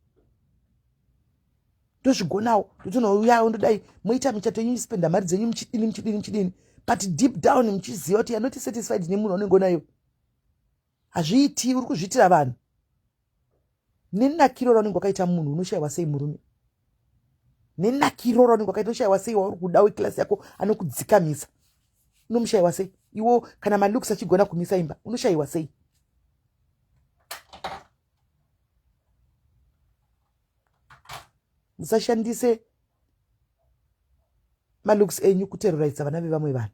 ndozvigonawo, ndotonouyawo, ndodai. Moita michato yenyu, spenda mari dzenyu, muchidini, muchidini, muchidini, but deep down muchiziva kuti you're not satisfied nemunhu waunenge unayo. Hazviiti, uri kuzviitira vanhu. Nenakiro raunenge wakaita munhu, unoshayiwa sei murume? Nenakiro raunenge wakaita, unoshayiwa sei wauri kuda weclass yako anokudzikamisa? Unomushayiwa sei iwo? Kana malooks achigona kumisa imba, unoshayiwa sei? Musashandise malooks enyu kuterroriza vana vevamwe vanhu.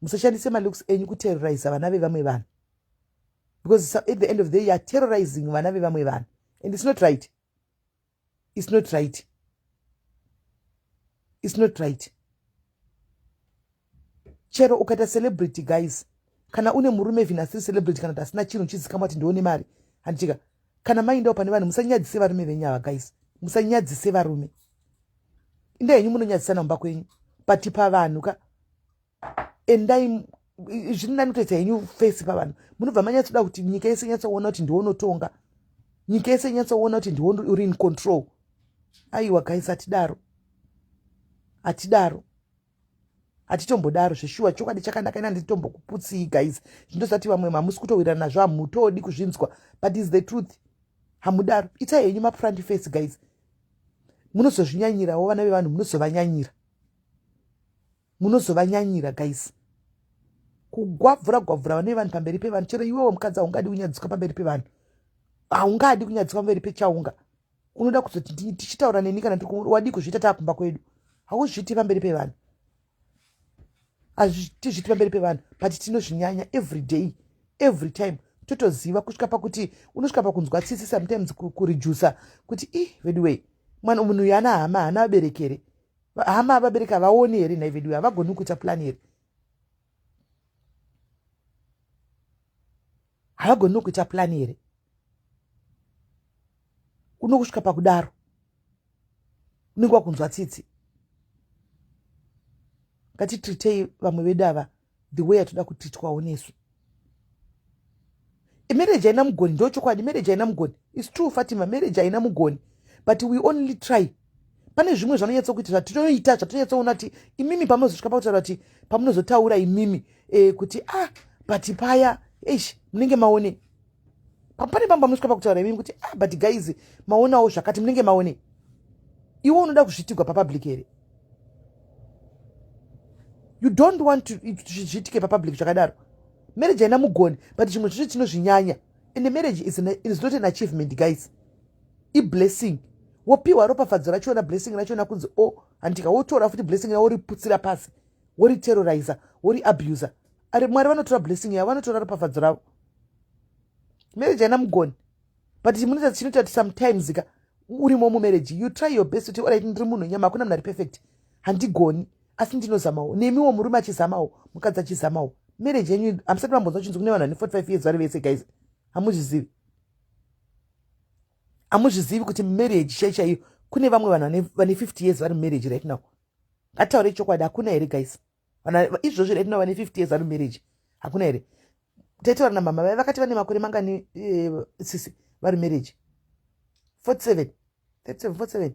Musashandise malooks enyu kuterroriza vana vevamwe vanhu, because at the end of the day you are terrorizing vana vevamwe vanhu, and it's not right, it's not right, it's not right. Chero ukaita celebrity, guys, kana une murume even asiri celebrity, kana kuti asina chinhu chizikamwa kuti ndione mari, handitika? Kana maindawo pane vanhu, musanyadzise varume venyu ava, guys. Musanyadzise varume. Inda henyu munonyadzisana mumba kwenyu, but pavanhu ka, endai. Zviri nani kutoita henyu face pavanhu. Munobva manyatsoda kuti nyika yese nyatsoona kuti ndiwonotonga, nyika yese nyatsoona kuti ndiwo uri in control. Aiwa guys, hatidaro, hatidaro, hatitombodaro zveshuwa. Chokwadi chakanaka. Ina nditombokuputsi, guys. Zvindosati vamwe hamusi kutowirana nazvo, hamutodi kuzvinzwa, but is the truth. Hamudaro. Itai henyu mafront face, guys. Munozozvinyanyirawo vana vevanhu, munozovanyanyira, munozovanyanyira, guys. Kugwabvura gwabvura vane vanhu pamberi pevanhu. Chero iwewo mukadzi haungadi kunyadziswa pamberi pevanhu, haungadi kunyadziswa pamberi pechaunga. Unoda kuzoti tichitaura neni kana wadii kuzviita taakumba kwedu. Hauzviiti pamberi pevanhu, hazvitizviti pamberi pevanhu, but tinozvinyanya every day, every time. Totoziva kusvika pakuti unosvika pakunzwa tsitsi sometimes, kuredusa kuti i veduwei, mwana munhu uyu ana hama, haana vabereki here? Hama, vabereki havaoni here nhai veduwei? Havagoni kuita plan here? Havagoni kuita plan here? Unokusvika pakudaro, unenge wakunzwa tsitsi. Ngatitritei vamwe vedu ava. the way atoda kutitwawo nesu. Marriage haina mugoni, ndo chokwadi. Marriage haina mugoni, is true, Fatima. Marriage haina mugoni, but we only try. Pane zvimwe zvanonyatsokuita, zvatinoita, zvatinonyatsoona kuti imimi pamunozosvika pakutaura kuti, pamunozotaura imimi kuti ah, but paya, eish, munenge maone. Pane pamba munosvika pakutaura imimi kuti ah, but guys, maonawo zvakati, munenge maone. Iwe unoda kuzviitigwa papublic here? You don't want to zviitike papublic zvakadaro. Marriage haina mugoni, but zvimwe zvacho tinozvinyanya. And marriage is not an achievement, guys, iblessing. Wopiwa ropafadzo rachona, blessing rachona, kunzi o oh, handika wotora futi blessing yavo, woriputsira pasi, woriterroriza, woriabusa. Ari Mwari vanotora blessing yavo, vanotora ropafadzo ravo. Marriage haina mugoni, but munoita chinoita kuti sometimes ka urimo mumarriage, you try your best kuti alright, ndiri munhu nyama, hakuna munhu ari perfect, handigoni, asi ndinozamawo. Nemiwo murume achizamawo, mukadzi achizamawo, marriage yenyu hamusati mambonzwa chinzi kune vanhu vane 45 years vari vese. Guys, hamuzvizivi, hamuzvizivi kuti marriage chai chaiyo kune vamwe vanhu vane 50 years vari mumarriage right now. Ngataure chokwadi, hakuna here, guys? Izvozvi right now vane 50 years vari mumarriage, hakuna here? Taitaura namama vai, vakati vane makore mangani, sisi, vari marriage? 47, 37, 47.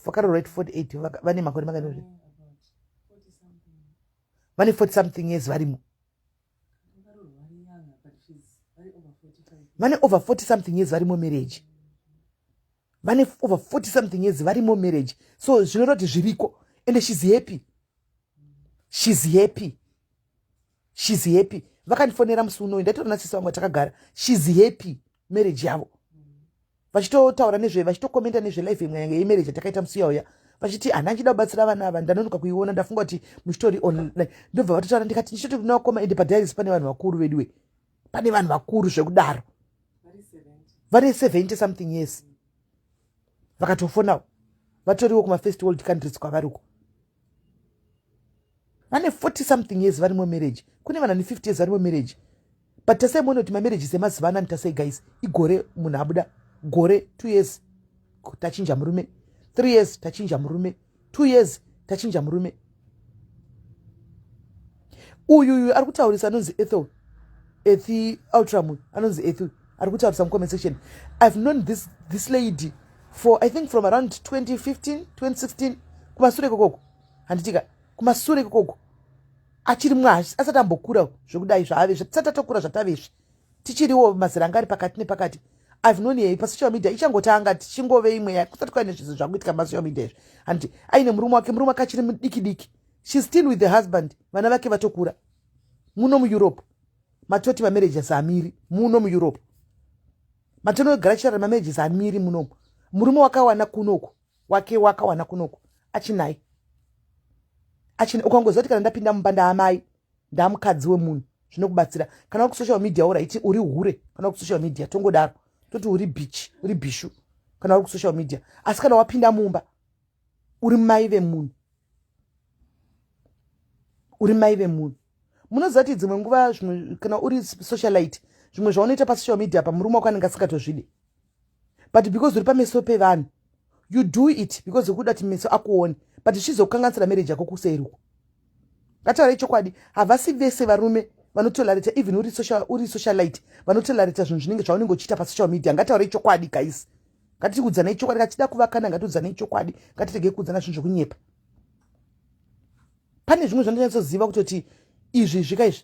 Vakaroorwa at 48. Vane makore mangani? Vane 40 something years varimo. Vane over 40 something years varimo marriage. Vane over 40 something years varimo marriage. So zvinoreva kuti zviriko. And she's happy, she's happy, she's happy. Vakandifonera musi unoyu, ndaitora nasisi vangu vatakagara. She's happy marriage yavo, vachitotaura nezve, vachitokomenda nezvelife imwe yange yemarriage yatakaita musi uyauya, vachiti hana nchida kubatsira vana ava, ndanonoka kuiona, ndafunga kuti muchitori online. Ndobva vatotaura, ndikati ndichitoti kunakoma. Ende padialysis pane vanhu vakuru veduwe, pane vanhu vakuru zvekudaro, vane 70 something years, vakatofonawo, vatoriwo kumafirst world countries kwavari uko, vane 40 something years vari mumarriage. Kune vanhu vane 50 years vari mumarriage. But tasai muone kuti mamarriages emazuva anani, tasai guys, igore munhu abuda, gore, 2 years tachinja murume, 3 years tachinja murume, 2 years tachinja murume. Uyuyu ari kutaurisa anonzi Ethel, Ethi Ultram, anonzi Ethi, ari kutaurisa mucomment section. I've known this lady for, I think, from around 2015, 2016, kumasure ikokoko, handitika? Kumasure ikokoko, achiri mwashi, asati ambokura zvekudai zvaave, tisati atokura zvatavezvi, tichiriwo mazera anga ari pakati nepakati. I've known her pasocial media ichangotanga, tichingove imwe, kusati kwaine zvinhu zvakuitika pasocial media izvi, handiti? Aine murume wake, murume wake achiri mudiki diki. She's still with the husband, vana vake vatokura muno muEurope. Matoti mamarriages amiri muno muEurope, matonogara chirara, mamarriages amiri munomu. Murume wakawana kunoku wake, wakawana kunoku, achinai achina. Ukangoziva kuti kana ndapinda mumba ndaamai, ndamukadzi wemunhu, zvinokubatsira. Kana uri kusocial media, uraiti uri hure. Kana uri kusocial media, tongodaro, toti uri bitch, uri bhishu kana uri kusocial media. Asi kana wapinda mumba, uri mai vemunhu, uri mai vemunhu. Munoziva kuti dzimwe nguva zvimwe kana uri socialite, zvimwe zvaunoita pasocial media, pamurume wako anenge asingatozvidi, but because uri pameso pevanhu, you do it because ukuda kuti meso akuone, but zvichizokukanganisira marriage yako kuseri uko. Ngataurai chokwadi, havasi vese varume vanotolerata, even uri socialite, vanotolerata zvinhu zvinenge zvaunenge uchiita pasocial media. Ngataurai chokwadi, guys, ngatikuudzanai chokwadi. Katida kuvakana, ngatiudzanai chokwadi, ngatiregei kuudzana zvinhu zvokunyepa. Pane zvimwe zvandonyatsoziva kutoti izvi zvika izvi,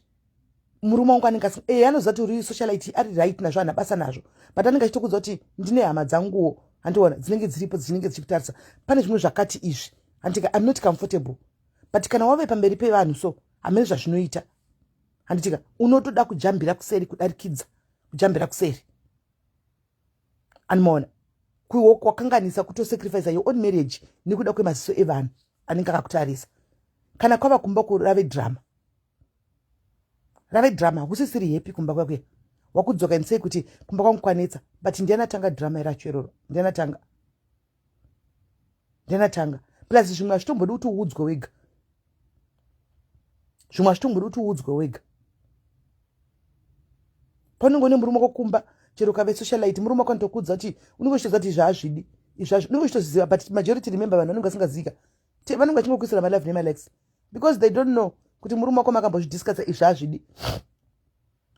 murume wangu anenge asi e anoziva kuti uri socialite, ari right nazvo, hana basa nazvo, but anenge achitokuudza kuti ndine hama dzanguwo, handiona, dzinenge dziripo, dzinenge dzichikutarisa. Pane zvimwe zvakati izvi, handitika, I'm not comfortable. But kana wave pamberi pevanhu, so hamene zvazvinoita, handitika, unotoda kujambira kuseri, kudarikidza kujambira kuseri, animaona wakanganisa kutosacrifice your own marriage nekuda kwemaziso evanhu anenge akakutarisa. Kana kwava kumba, kurave drama, rave drama, hakusisiri happy kumba kwakuya. Wakudzoka ndisei kuti kumba kwangu kwanetsa, but ndianatanga drama iracho iroro? Ndianatanga? Ndianatanga? Plus zvimwe hazvitombodi kuti uudzwe wega, zvimwe hazvitombodi kuti uudzwe wega. Paunenge une murume kwakumba, chero ukave socialite, murume wako anotokuudza kuti unenge uchitoziva kuti izvi hazvidi, izvi unenge uchitoziva. But majority, remember, vanhu vanenge vasingazivika, vanenge vachingokuisira malove nemalikes. Because they don't know kuti murume wako makambozvidiscussa izvi hazvidi.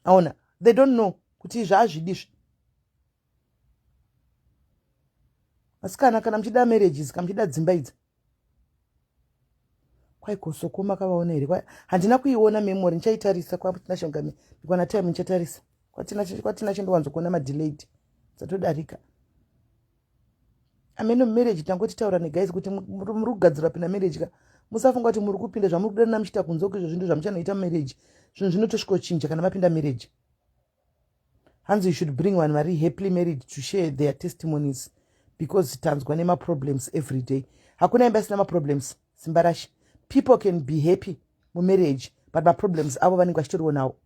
Aona, they don't know kuti izvi hazvidi izvi. Asikana, kana muchida marriages, kana muchida dzimba idzi, kwai kosoko makavaona here? Handina kuiona memory, ndichaitarisa kwatinashongame ndikwana time ndichatarisa kwatinashe. Ndowanzokuona madelayed dzatodarika. Amene mumarriage tangotitaura neguys kuti muri kugadzira pinda marriage ka, musafunga kuti muri kupinda zvamuri kudanana muchiita kunze uko, izvo zvinhu zvamuchanoita mumarriage. Zvinhu zvinotosvikochinja kana mapinda marriage. Hanzi you should bring vanhu vari happily married to share their testimonies because tanzwa nemaproblems every day. Hakuna imba isina maproblems, simba rashe. People can be happy mumarriage, but maproblems avo vanenge vachitoriwo nawo.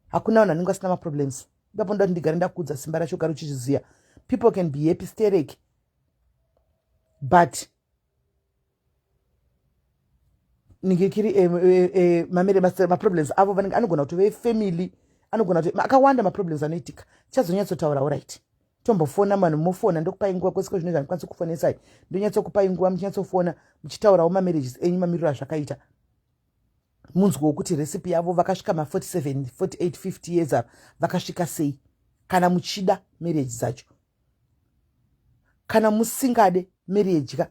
Hakuna vanhu vanenge vasina maproblems. Ipapo ndoda kuti ndigare ndakudza, simba racho, ugare uchizviziva. People can be happy sterek, but ningekiri mamere maproblems avo vanenge anogona kutove efamily, anogona kuti akawanda maproblems anoitika. Tichazonyatsotaura. Alright, tombofona vanhu, mofona, ndokupai nguva kwese kwezvino zvandikwanisa kufonesai. Ndonyatsokupai nguva muchinyatsofona muchitaurawo mamarriages enyu, mamiriro azvakaita, munzwawo kuti recipe yavo vakasvika ma47, 48, 50 years ava vakasvika sei. Kana muchida marriage dzacho, kana musingade marriage ka,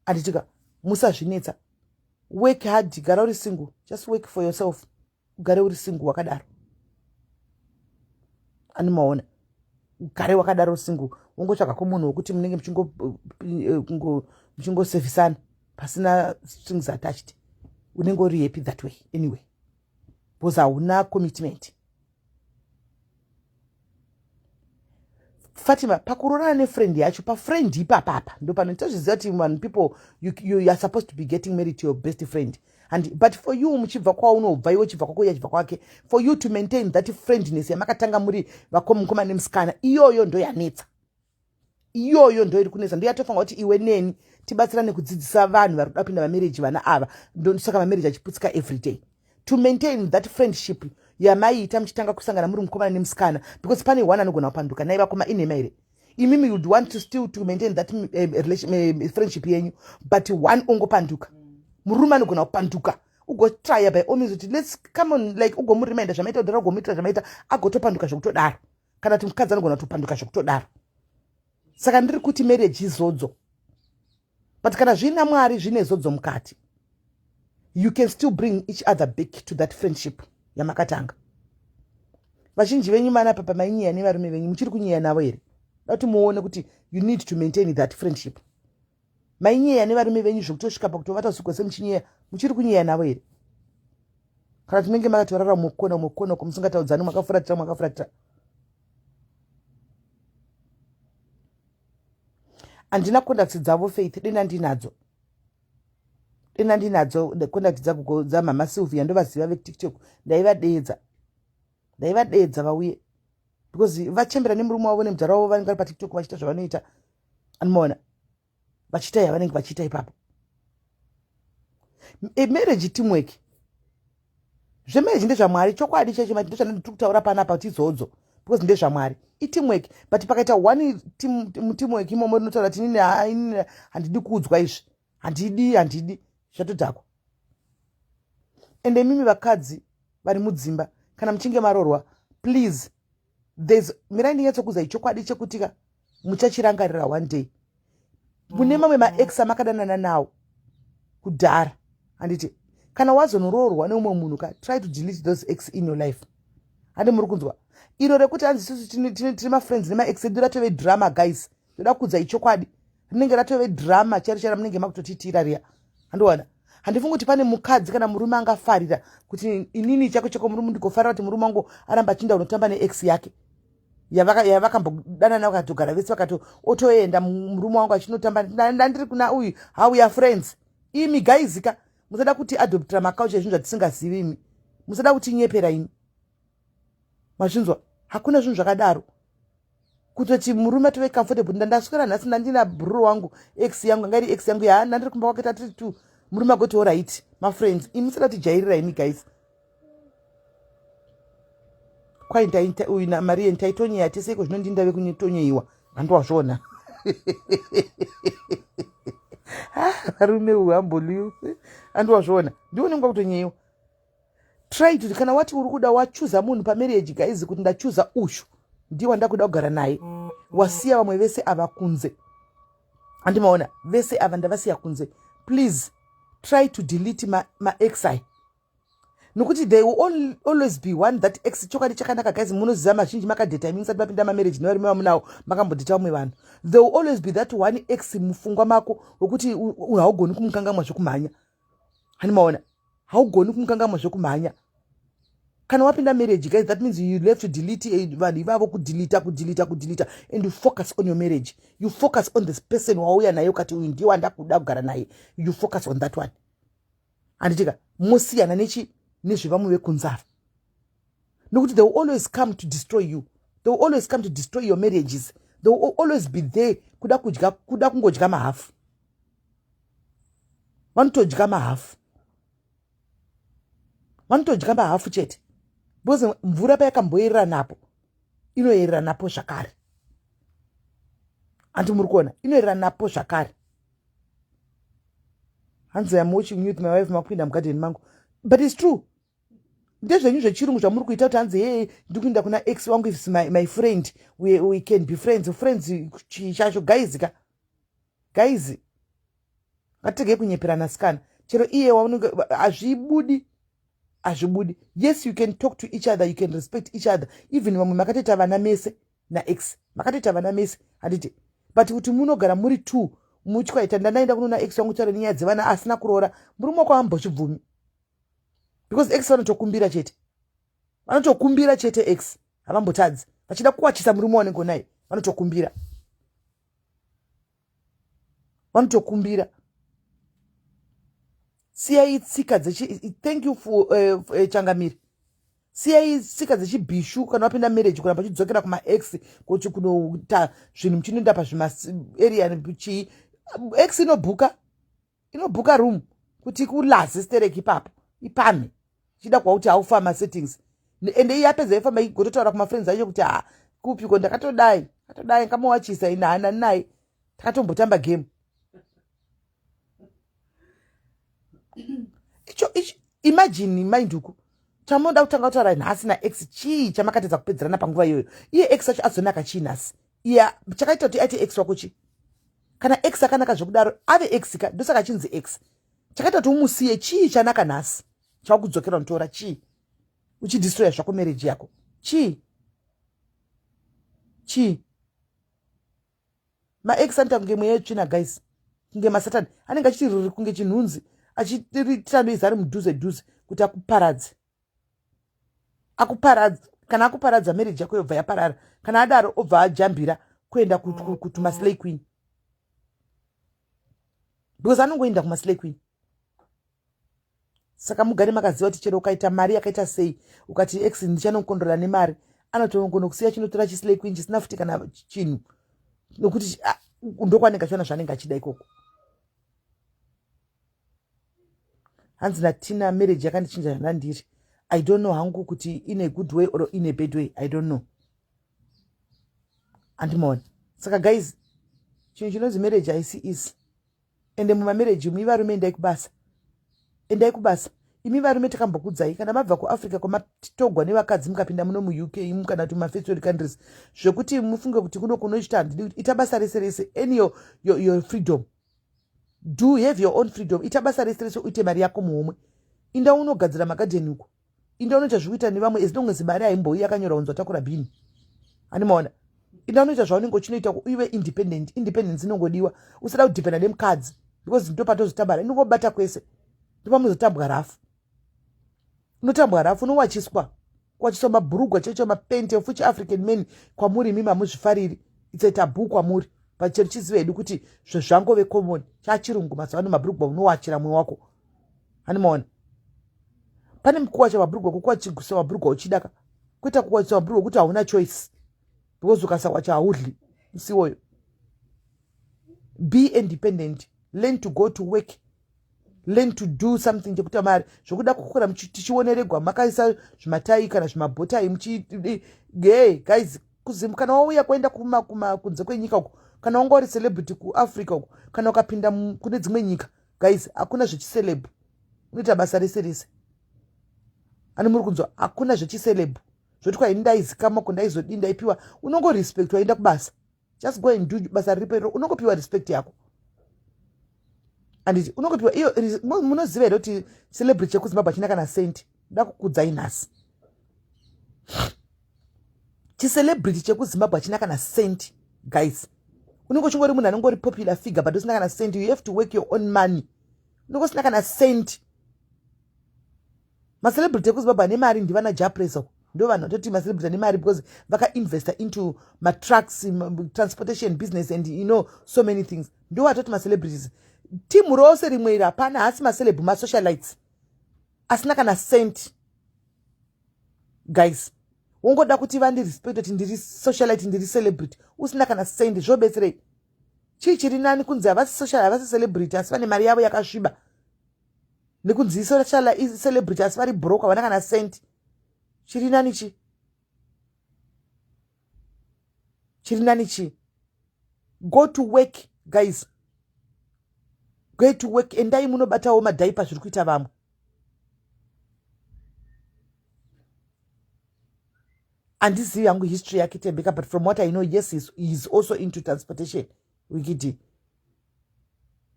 anditika musazvinetsa. Work hard, gara uri single, just work for yourself, ugare uri single wakadaro. Animaona, ugare wakadaro single, wongotsvaga kumunhu wekuti munenge muchingosevhisana pasina strings attached. Unenge uri happy that way anyway because hauna commitment. Fatima, pakurorana nefriend yacho, pafriend ipapapa ndo pano tozviziva kuti vanhu, people, you are supposed to be getting married to your best friend and but for you muchibva kwaunobva iwe uchibva kwako, iye achibva kwake, for you to maintain that friendness yamakatanga muri vakomukoma nemusikana, iyoyo ndo yanetsa, iyoyo ndo iri kunetsa. Ndo yatofanira kuti iwe neni tibatsirane kudzidzisa vanhu vari kuda kupinda mamarriage. Vana ava, ndosaka mamarriage achiputsika every day. To maintain that friendship yamaiita muchitanga kusangana muri mukomana nemusikana, because pane one anogona kupanduka. Nai vakoma, inhema here imimi? You'd want to still to maintain that relation, friendship yenyu, but one ongopanduka. Murume anogona kupanduka, ugotrya by all means kuti let's come on, like ugomureminda zvamaita kudhara, ugomuitira zvamaita, agotopanduka zvekutodaro. Kana kuti mukadzi anogona kutopanduka zvekutodaro. Saka ndiri kuti marriage izodzo, but kana zviina Mwari, zvine zodzo mukati, you can still bring each other back to that friendship yamakatanga. Vazhinji venyu mana papa mainyeya nevarume venyu, muchiri kunyeya navo here? Da kuti muone kuti you need to maintain that friendship. Mainyeya nevarume venyu zvekutosvika pakutovata usiku hwese muchinyeya, muchiri kunyeya navo here? Kana tinenge makatorara mukona mukona uko, musingataudzani, makafuratira, makafuratira. Handina contacts dzavo, Faith. Dena ndinadzo, dena ndinadzo contact dzagogo, dzamama Sylvia. Ndovaziva vekuTikTok. Ndaivadeedza, ndaivadeedza vauye because vachembera nemurume wavo nemudzara wavo vanenge vari paTikTok vachiita zvavanoita. Anomaona vachiita yavanenge vachiita ipapo. Marriage, teamwork. Zvemarriage ndezvaMwari, chokwadi chaicho. Mati ndozvandiri kutaura panapa kuti idzodzo because ndezvaMwari, iteamwork. But pakaita one teamwork imomo rinotaura kuti inini handidi kuudzwa izvi, handidi, handidi, zvatodhakwa. Ende imimi vakadzi vari mudzimba, kana muchinge marorwa, please, there's, mirai ndinyatsokuuzai chokwadi chekuti ka muchachirangarira one day. Mune mamwe maex amakadanana nawo kudhara, handiti? Kana wazonoroorwa neumwe munhu ka, try to delete those ex in your life. Handi muri kunzwa iro rekuti hanzi isusu tiri mafriends nemaex edu? Ratove drama, guys. Ndoda kuudzai chokwadi, rinenge ratove drama charo charo munenge makutotitira riya. Handiwana, handifungi kuti pane mukadzi kana murume angafarira kuti inini chako chako murume, ndigofarira kuti murume wangu aramba achiinda unotamba neex yake yavakambodanana, vakatogara vese, vakato otoenda murume wangu achinotamba, ndandiri kuna uyu, how we are friends. Imi guys ka, musada kuti adoptira maculture, zvinhu zvatisingazivi. Imi musada kutinyepera imi, mazvinzwa? Hakuna zvinhu zvakadaro kutoti murume atove comfortable, ndandaswera nhasi ndandina bhururu wangu, ex yangu anga iri ex yangu ya ndandiri kumba kwake, tatiri two, murume agoti alright, mafriends. Imi musada kutijairira imi guys. Kwai uyu naMaria ndaitonyeya tese, iko zvino ndindave kuntonyeyiwa, handwazvona. Ah, varume uyu amboliu andiwazviona ndiwo unenge wakutonyeyiwa. Try to, kana wati uri kuda, wachuza munhu pamarriage, guys, kuti ndachuza uyu, ndiye wandakuda kugara naye, wasiya vamwe vese ava kunze. Andimaona vese ava ndavasiya kunze. Please try to delete maex ma nokuti there will always be one that ex. Chokwadi chakanaka, guys, munoziva mazhinji makadheta imi musati mapinda mamarriage nevarume vamunawo, makambodheta vamwe vanhu. There will always be that one ex mupfungwa mako wekuti haugoni kumukangamwa zvekumhanya. Hani maona, haugoni kumukangamwa zvekumhanya. Kana wapinda marriage, guys, that means you have to delete vanhu ivavo, kudelita, kudelita, kudelita, and you focus on your marriage. You focus on this person wauya naye ukati uyu ndiye wandakuda kugara naye. You focus on that one, handitika? Mosiyana nechi nezvevamwe vekunze ava, nokuti they will always come to destroy you. They will always come to destroy your marriages. They will always be there kuda kudya, kuda kungodya mahafu. Vanotodya mahafu, vanotodya mahafu chete, because mvura payakamboyerera napo, inoyerera napo zvakare. Handi muri kuona, inoyerera napo zvakare. Hanzi, "Am watching you with my wife." Makuinda mugadheni mangu, but it's true. Ndezvenyu zvechirungu zvamuri kuita kuti hanzi, "Hey, ndiri kuinda kuna ex wangu, is my friend, we can be friends." Friends chii chacho, guys? Ka guys, ngatiregei kunyeperana sikana. Chero iye waunenge, hazvibudi, hazvibudi. Yes, you can talk to each other, you can respect each other. Even vamwe makatoita vana mese naex, makatoita vana mese, handiti? But kuti munogara muri two muchwaita, "Ndandaenda kunoona ex wangu, taura nenyaya dzevana," asina kuroora, murume wako ambochibvumi, because ex vanotokumbira chete, vanotokumbira chete. Ex havambotadzi, vachida kuwachisa murume wanenge unaye, vanotokumbira, vanotokumbira. Siyai tsika dzechi, thank you for changamiri. Siyai tsika dzechibhishu. Kana wapinda marriage, kuramba uchidzokera kumaex kuti kunoita zvinhu, muchinoenda pazvimaarea chii, ex inobhuka, inobhuka room kuti kulaze sterek ipapo, ipamhe ichida kwakuti haufa masettings. Ende iye apedza ifamba igototaura kumafriends acho kuti, "Ha, kupiko ndakatodai, katodai, ngamuwachisa ine hana naye, takatombotamba game." Icho icho, imagine, mainduku, chamunoda kutanga kutaura nhasi naex chii chamakatedza kupedzerana panguva iyoyo? Iye ex acho azonaka chii nhasi? Iye chakaita kuti aite ex wako chii? Kana ex akanaka zvekudaro, ave ex ka, ndosaka achinzi ex. Chakaita kuti umusiye chii? Chanaka nhasi chawakudzokera unotora chii, uchidistroya zvako marriage yako? Chii, chii? Maex anoita kunge mweya yetsvina, guys, kunge masatani anenge achitiriri, kunge chinhunzi, achiritira noise ari mudhuze dhuze kuti akuparadze, akuparadze. Kana akuparadza, marriage yako yobva yaparara. Kana adaro, obva ajambira kuenda kumaslay queen, because anongoenda kumaslay queen. Saka mugare makaziva kuti chero ukaita mari yakaita sei, ukati ex ndichanokondora nemari, anotongono kusiya chinotora chislay queen chisina futi kana chinhu, nokuti ndokwanenge achiona zvaanenge achida ikoko. Hanzi naTina, "Marriage yakandichinja zvandandiri." I don't know hangu kuti in a good way or in a bad way, I don't know. Andimaona. Saka guys, chinhu chinonzi marriage haisi easy. Ende mumamarriage imi varume, endai kubasa, endai kubasa. Imi varume, takambokudzai, kana mabva kuAfrica kwamatogwa nevakadzi, mukapinda muno muUK kana kuti mumafirst world countries, zvekuti mufunge kuti kuno kunochita, handidi. Ita basa rese rese, any your freedom, do have your own freedom. Ita basa rese rese, uite mari yako muhomwe. Inda unogadzira magadheni uko, inda unoita zvekuita nevamwe, as long as mari haimboi yakanyorwa kunzi watakura bhini. Handimaona. Inda unoita zvaunenge uchinoita, uive independent. Independence inongodiwa, usada kudhipenda nemukadzi, because ndo patozotambara. Inongobata kwese, ndopamuzotambwa rafu, unotambwa rafu, unowachiswa, kuwachiswa mabhurugwa chaicho, mapente fuchi. African men, kwamuri imi mamuzvifariri, it's a taboo kwamuri, but chero chiziva hedu kuti zvezvangove common, chachirungu mazuva ano. Mabhurugwa unowachira mumwe wako, handimaona. Pane kuwacha mabhurugwa, kukuwachisa mabhurugwa uchidaka, kuita kuwachisa mabhurugwa kuti hauna choice, because ukasawacha haudli musi iwoyo. Be independent, learn to go to work, learn to do something chekuita mari. Zvokuda kukura tichioneregwa makaisa zvimatai kana zvimabhotai muchi. Hey guys, kuzimu, kana wauya kuenda kunze kwenyika uko, Kana wanga uri celebrity kuAfrica uko, kana ukapinda kune dzimwe nyika, guys, hakuna zvechiceleb. Unoita basa rese rese. Ani muri kunzwa? Hakuna zvechiceleb zvoti kwai ndaizikamwa ko ndaizodii, ndaipiwa. Unongorespect, waenda kubasa, just go and do basa riripo iro, unongopiwa respect yako, anditi? Unongopiwa iyo. Munoziva here kuti celebrity chekuZimbabwe hachina kana senti? Ndakukudzai nhasi, chicelebrity chekuZimbabwe hachina kana senti, guys. Unenge uchingori munhu anongori popular figure, but usina kana senti. You have to work your own money. Unenge usina kana senti. Macelebrity ekuZimbabwe ane mari ndivana Jah Prayzah. Ndo vanhu vatoti macelebrity ane mari because vakainvesta into matrucks, transportation business and so many things. Ndo vatoti macelebrities. Timu rose rimwe iri hapana, haasi maceleb, masocialites asina kana cent, guys. Wongoda kuti vandirespect kuti ndiri socialite, ndiri celebrity, usina kana cent, zvobetserei? Chii chiri nani, kunzi havasi social, havasi celebrity, asi vane mari yavo yakasviba, nekunzi social celebrity asi vari broke, havana kana cent? Chiri nani chi? Chiri nani chi? Go to work, guys, go to work. Endai munobatawo madhaipa zviri kuita vamwe. Handizivi hangu history yake Tembeka, but from what I know, yes, he's also into transportation. Winky D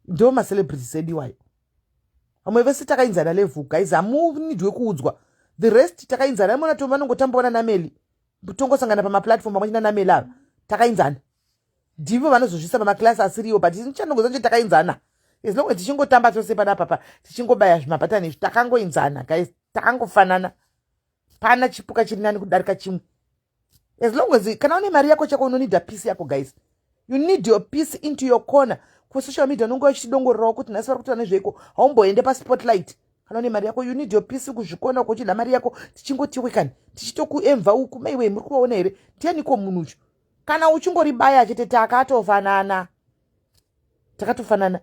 ndo macelebrities edu iwayo. Vamwe vese takainzana level, guys, hamunidwe kuudzwa. The rest takainzana. Mona to vanongotambaona naMeli, tongosangana pamaplatform pamwe china naMeli. Ava takainzana, ndivo vanozozvisa pamaklasi asiriwo, but chanongoza kuti takainzana. As long as tichingotamba tose panapapa, tichingobaya zvimabhatani izvi, takangoinzana, guys, takangofanana. Pana chipuka chiri nani kudarika chimwe. As long as kana une mari yako chako, unonida peace yako, guys. You need your peace into your corner. Kusocial media unonge uchidongorerawo kuti nhasi vari kutaura nezveiko, haumboende paspotlight. Kana une mari yako, you need your peace kuzvikona uko, uchida mari yako, tichingotiwe kani tichitokuemva uku, maiwe, muri kuvaona here? Ndianiko munhu uchu? Kana uchingoribaya chete, takatofanana, takatofanana,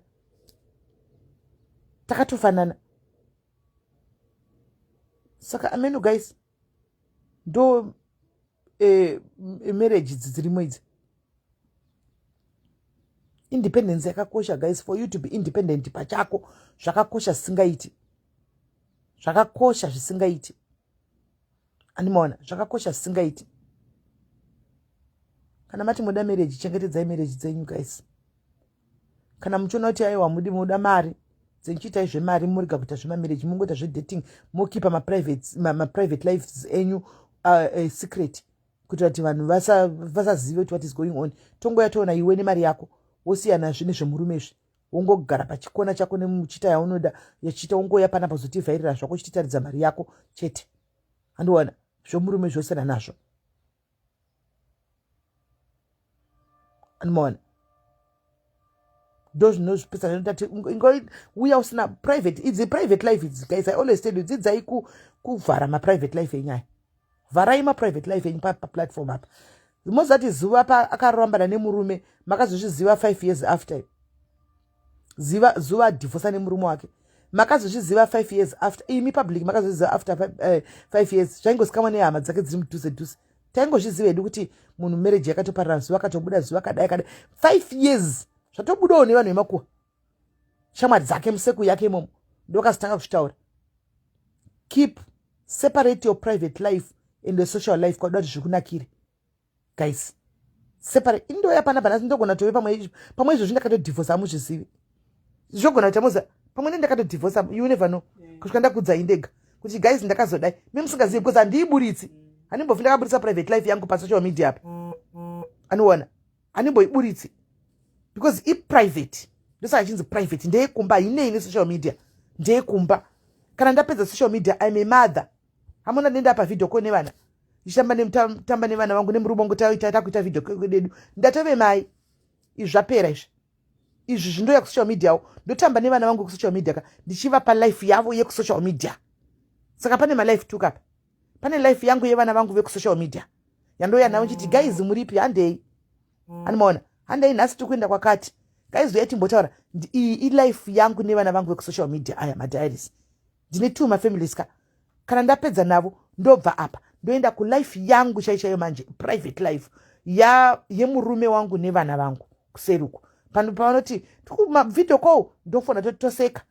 takatofanana. Saka ameno, guys, ndo marriage idzi dzirimo idzi. Independence yakakosha, guys. For you to be independent pachako zvakakosha zvisingaiti, zvakakosha zvisingaiti. Andimaona, zvakakosha zvisingaiti. Kana mati muda marriage, chengetedzai marriage dzenyu, guys. Kana muchiona kuti aiwa, mudi muda mari dzenchiitai zvemari, murega kuita zvemamarriage, mungoita zvedating, mokipa maprivate lives enyu secret, kuitira kuti vanhu vasazive kuti what is going on. Tongoya toona iwe nemari yako, wosiyana zve nezvemurume izvi, wongogara pachikona chako nemuchita yaunoda yachiita, wongoya panapa zotivhairira zvako, uchititaridza mari yako chete. Handiona zvomurume zvosiyana nazvo. Andimaona, ndo zvinozvipesa zvinotati uya usina private idzi, private life idzi. Guys, I always tell you, dzidzai kuvhara maprivate life enyaya. Vharai maprivate life enyu paplatform apa. Mozati zuva paakarambana nemurume, makazozviziva 5 years after. Ziva zuva adhivhosa nemurume wake, makazozviziva 5 years after. Imi public makazozviziva after 5 years. Zvaingosikamwa nehama dzake dziri mudhuze dhuze. Taingozviziva hedu kuti munhu marriage yakatoparara, zuva akatobuda, zuva akadai akadai. 5 years zvatobudawo nevanhu vemakuwa, shamwari dzake, museku yake imomo, ndokazitanga kuzvitaura. Keep separate your private life and the social life. Kwadoda kuti zvikunakire, guys, separate. Indoya panapa nhasi, ndogona tove pamwe pamwe izvozvi ndakatodhivhosa, hamuzvizivi. Zvogona kuita moza pamwe ne ndakatodhivhosa, you never know, kusvika ndakudzai ndega kuti guys, ndakazodai, memusingazivi, because handiiburitsi. Handimbofi ndakaburitsa private life yangu pasocial media apa. Anoona, handimboiburitsi because iprivate. Ndosaka chinzi private, ndeyekumba, hainei nesocial media, ndeyekumba. Kana ndapedza social media, I'm a mother. Hamuna ndenda pavideo call nevana, ndichitamba nevana vangu nemurume wangu, takuita video dedu. Ndatove mai. Izvi zvapera izvi. Izvi zvindoya kusocial media wo, ndotamba nevana vangu kusocial media ka, ndichivapa life yavo yekusocial media. Saka pane malife tukapa, pane life yangu yevana vangu vekusocial media yandoya navo nchiti, "Guys, muripi? Handei." Animaona, "Handei, nhasi tiri kuenda kwakati. Guys, uyai timbotaura." Iyi ilife yangu nevana vangu vekusocial media. Aya madiaries, ndine two mafamilies ka. Kana ndapedza navo, ndobva apa ndoenda kulife yangu chai chaiyo manje, private life ya yemurume wangu nevana vangu. Kuseri uko pano pavanoti video call, ndofona, toseka.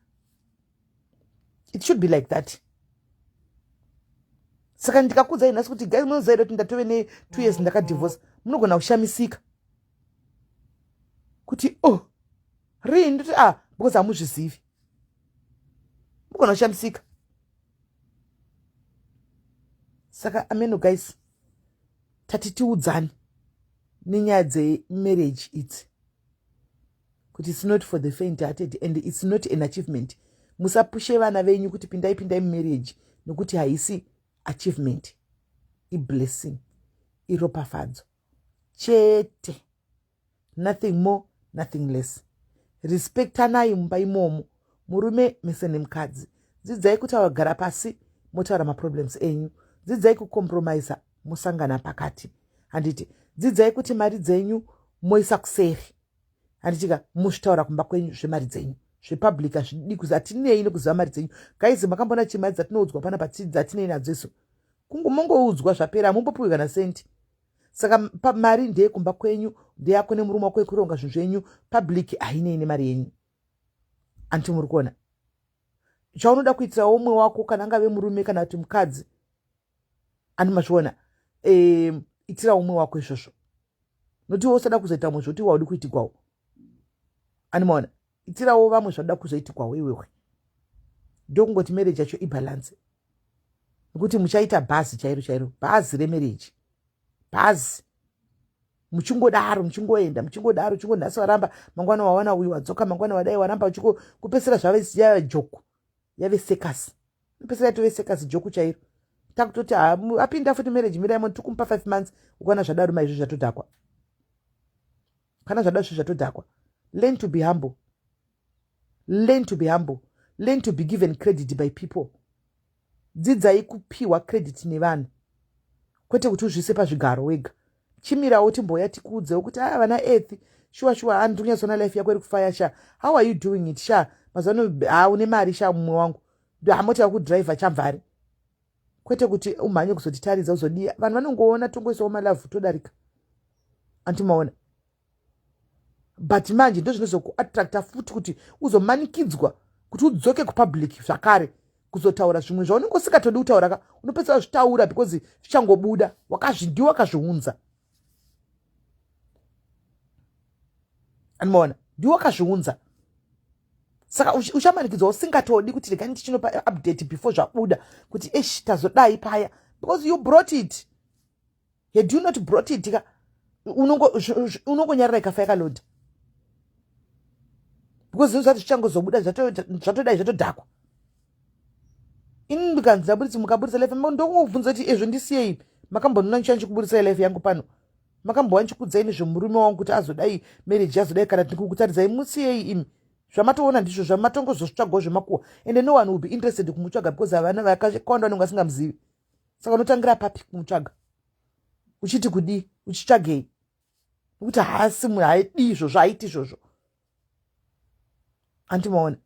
It should be like that. Saka ndikakudzai nhasi kuti, guys, munoziva kuti ndatove ne2 years ndakadivorce, munogona kushamisika kuti, "Oh, rii?" Ndoti, "Ah," because hamuzvizivi, mugona kushamisika. Saka ameno, guys, tati tiudzani nenyaya dzemarriage idzi kuti it's not for the faint hearted and it's not an achievement. Musapushe vana venyu kuti pindai, pindai mumarriage, nokuti haisi achievement, iblessing, iropafadzo chete, nothing more, nothing less. Respectanai mumba imomo, murume mese nemukadzi. Dzidzai kuti vagara pasi motaura maproblems enyu. Dzidzai kucompromisa, musangana pakati, handiti? Dzidzai kuti mari dzenyu moisa kuseri, handitika? Muzvitaura kumba kwenyu zvemari dzenyu. Zvepublic hazvidi kuzi, hatinei nekuziva mari dzenyu. Guys, makambona chimari dzatinoudzwa pana dzatinei nadzo isu? Mongoudzwa, zvapera, hamumbopiwi kana sendi. Saka mari ndeyekumba kwenyu, ndeyako nemurume wako, yekuronga zvinhu zvenyu. Public hainei nemari yenyu, anti muri kuona? Chaunoda kuitirawo umwe wako, kana angave murume kana kuti mukadzi, andi mazviona? Itira umwe wako izvozvo, nokuti iwe usada kuzoita mumwe zvoti waudi kuitigwawo, animaona? Itirawo vamwe zvauda kuzoitigwawo iwewe. Ndokungoti marriage yacho ibalance, nekuti muchaita bhazi chairo chairo, bhazi remarriage, bhazi, muchingodaro, muchingoenda, muchingodaro, uchingonhasi waramba, mangwana wawana uyu, wadzoka, mangwana wadai, waramba, kupesera zvave yave joke, yave circus, pesera yatove circus, joke chairo. Takutoti apinda futi marriage, miraimo, tikumupa 5 months. Ukaona zvadaro, maizvo zvatodhakwa. Kana zvadaro, zvo zvatodhakwa. Learn to be humble, learn to be humble, learn to be given credit by people. Dzidzai kupiwa credit nevanhu, kwete kuti uzvise pazvigaro wega. Chimirawo, timboya tikuudzewo kuti, "A, vana earth, shuwa shuwa, hani ndikunyatsoona life yako iri kufaya sha. How are you doing it sha? Mazuva ano ha, une mari sha, mumwe wangu, hamoti vakudhiraivha chamvari." Kwete kuti umhanye kuzotitaridza, uzodiya. Vanhu vanongoona, tongoisawo malove, todarika, antimaona? But manje ndo zvinozokuattracta futi kuti uzomanikidzwa kuti udzoke kupublic zvakare kuzotaura zvimwe zvaunenge usingatodi kutaura ka. Unopedzisa wazvitaura because zvichangobuda, wakazvindiwa, wakazviunza, animaona? Ndiwe wakazviunza. Saka uchamanikidzwa usingatodi kuti regai ndichinopa update before zvabuda kuti, "Esh, tazodai paya," because you brought it. Had you not brought it ka, unongonyarara, ikafa yakalodha, because zvinhu zvati zvichangozobuda, zvatodai, zvatodhakwa. Ini ndikanzi ndabudisi, mukabudisa life, ndongobvunza kuti, "Ezvo ndisiyei, makambonona ndichanchikuburisai life yangu pano? Makambova ndichikudzai nezvemurume wangu kuti azodai, marriage azodai, kana tikukutaridzai? Musiyei imi, zvamatoona ndizvo zvamatongozozvitsvagawo zvemakuhwa." And no one will be interested kumutsvaga because havana, vakawanda vanenge vasingamuzivi. Saka unotangira papi kumutsvaga? Uchiti kudii? Uchitsvagei? Nekuti haasi munhu haidi izvozvo, haiti izvozvo, andimaona?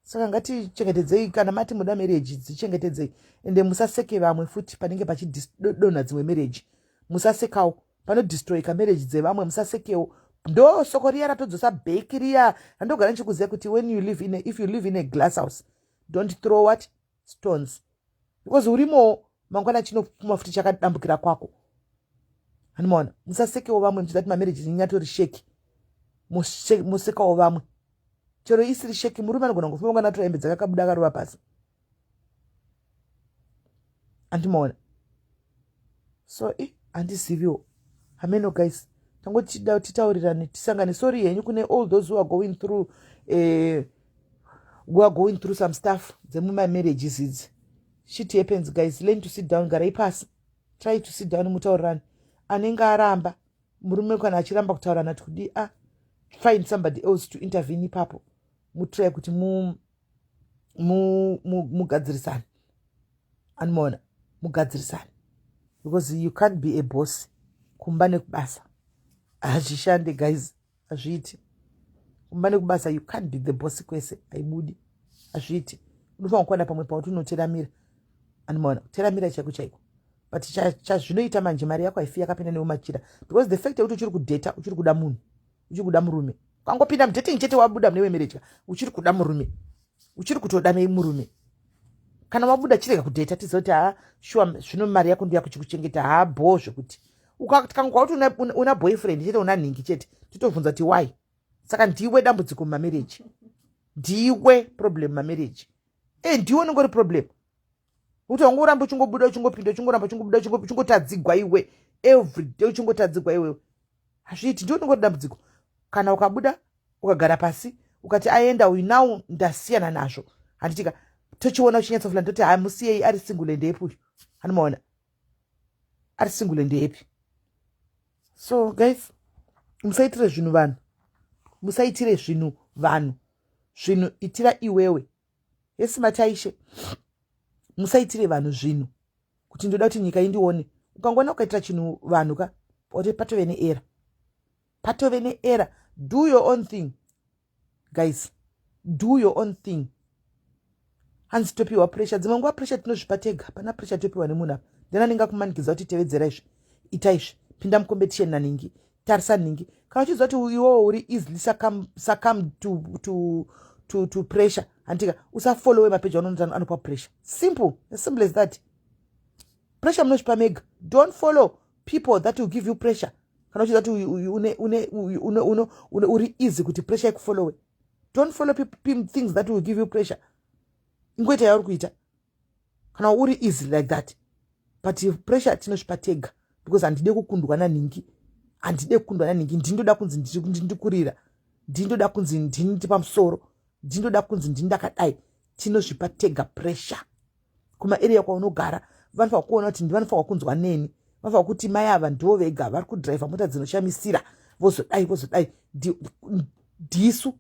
Saka ngatichengetedzei. Kana mati muda marriage, dzichengetedzei, ende musaseke vamwe futi panenge pachidonha dzimwe marriage. Musasekawo panodestroyika marriage dzevamwe, musasekewo. Ndo soko riya ratodzosa bheki riya randogara ndichikuziva kuti when you live in a, if you live in a glass house, don't throw what? Stones, because urimowo, mangwana chinopfuma futi chakadambukira kwako, hanimaona? Musasekewo vamwe muchida kuti mamarriage nyatori shaky. Musekawo vamwe chero isiri shaky. Murume anogona kufuma, mangwana atora hembe dzakakabuda, akarova pasi, andimaona? So i handiziviwo, hameno, guys. Tangotida titaurirane, tisangane. Sorry henyu kune all those who are going through who are going through some stuff dzemumamarriages idzi. Shit happens, guys. Learn to sit down, garai pasi, try to sit down, mutaurirane. Anenge aramba murume, kana achiramba kutaurana, ti kudii? A find somebody else to intervene ipapo, mutry kuti mugadzirisane, anomaona? Mugadzirisane, because you can't be a boss kumba nekubasa. Hazvishande, guys, hazviiti. Kumba nekubasa, you can't be the boss kwese, haibudi, hazviiti. Unofanira kuwana pamwe pauti unoteramira, anomaona? Kuteramira chaiko chaiko. But chazvinoita manje, mari yako haifi yakapinda neumachira, because the fact yekuti uchiri kudheta, uchiri kuda munhu. Uchiri kuda murume. Ukangopinda mudating chete, wabuda mune wemarriage, uchiri kuda murume, uchiri kutoda murume. Kana wabuda, chirega kudheta, tiziva kuti ha, sure, zvino mari yako ndo yakuchikuchengeta. Ha, bho zvekuti ukangwa kuti una boyfriend chete, una nhingi chete, totobvunza kuti why. Saka ndiwe dambudziko mumamarriage, ndiwe problem mumamarriage. E, ndiwe unenge uri problem, kuti wangoramba uchingobuda, uchingopinda, uchingoramba uchingobuda, uchingotadzigwa iwe everyday, uchingotadzigwa iwewe. Hazviiti. Ndiwe unenge uri dambudziko. Kana ukabuda, ukagara pasi, ukati aenda uyu, now ndasiyana nazvo, handitika? Tochiona uchinyatsofula, ndoti ha, musiyei, ari single ndeepi uyu? Hanomaona ari single ndeepi? So guys, musaitire zvinhu vanhu, musaitire zvinhu vanhu. Zvinhu itira iwewe. Yesi mataishe, musaitire vanhu zvinhu kuti ndoda kuti nyika indione. Ukangoona ukaitira chinhu vanhu ka, patove neerror, patove neerror. Do your own thing, guys, do your own thing. Hanzi topiwa pressure. Dzimwe nguva pressure tinozvipa tega. Pana pressure topiwa nemunhu apa? Ndena ndingakumanikidza kuti tevedzera izvi, ita izvi, pinda mucompetition naningi, tarisa ningi. Kana uchiziva kuti iwowo uri easily succumb to pressure, handika, usafollowe mapeji anonoti anopa pressure. Simple, as simple as that. Pressure munozvipa mega. Don't follow people that will give you pressure. Kana uchiziva kuti uri easy kuti pressure ikufollowe, don't follow things that will give you pressure. Ingoita yauri kuita kana uri easy like that. But pressure tinozvipa tega, because handide kukundwa naningi, handide kukundwa naningi. Ndindoda kunzi ndikurira, ndindoda kunzi ndini pamusoro, ndindoda kunzi ndini ndakadai. Tinozvipa tega pressure. Kumaarea kwaunogara, vanofanira kuona kuti ndivanofanira kunzwa neni, vanofanira kuti mai ava ndo vega vari kudhiraivha mota dzinoshamisira, vozodai, vozodai. Ndisu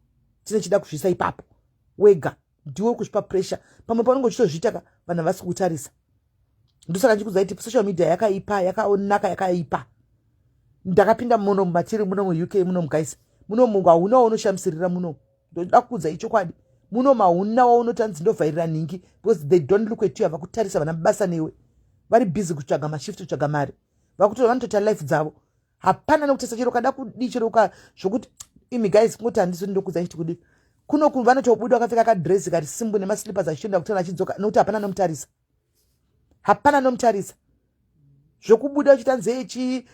tinochida kuzvisa ipapo. Wega ndiwe kuzvipa pressure. Pamwe paunenge uchitozviita ka, vanhu havasi kukutarisa. Ndosaka ndikuudza kuti social media yakaipa, yakanaka, yakaipa. Ndakapinda muno matiri muno muUK muno, guys, muno hauna waunoshamisirira muno. Ndoda kuudza ichokwadi, muno mauna waunotanzi ndovhairira nhingi, because they don't look at you. Havakutarisa, vana basa newe. Vari busy kutsvaga mashift, kutsvaga mari. Vakuto vanotota life dzavo. Hapana nekutarisa chero kada kudii, chero zvokuti imi guys, kungoti handisi ndokudza nchiti kudii. Kuno vanotobuda vakapfeka kadresi kari simple nemaslippers, achitoenda kutana, achidzoka, nokuti hapana nomutarisa, hapana nomutarisa. Zvokubuda uchita nzeechi,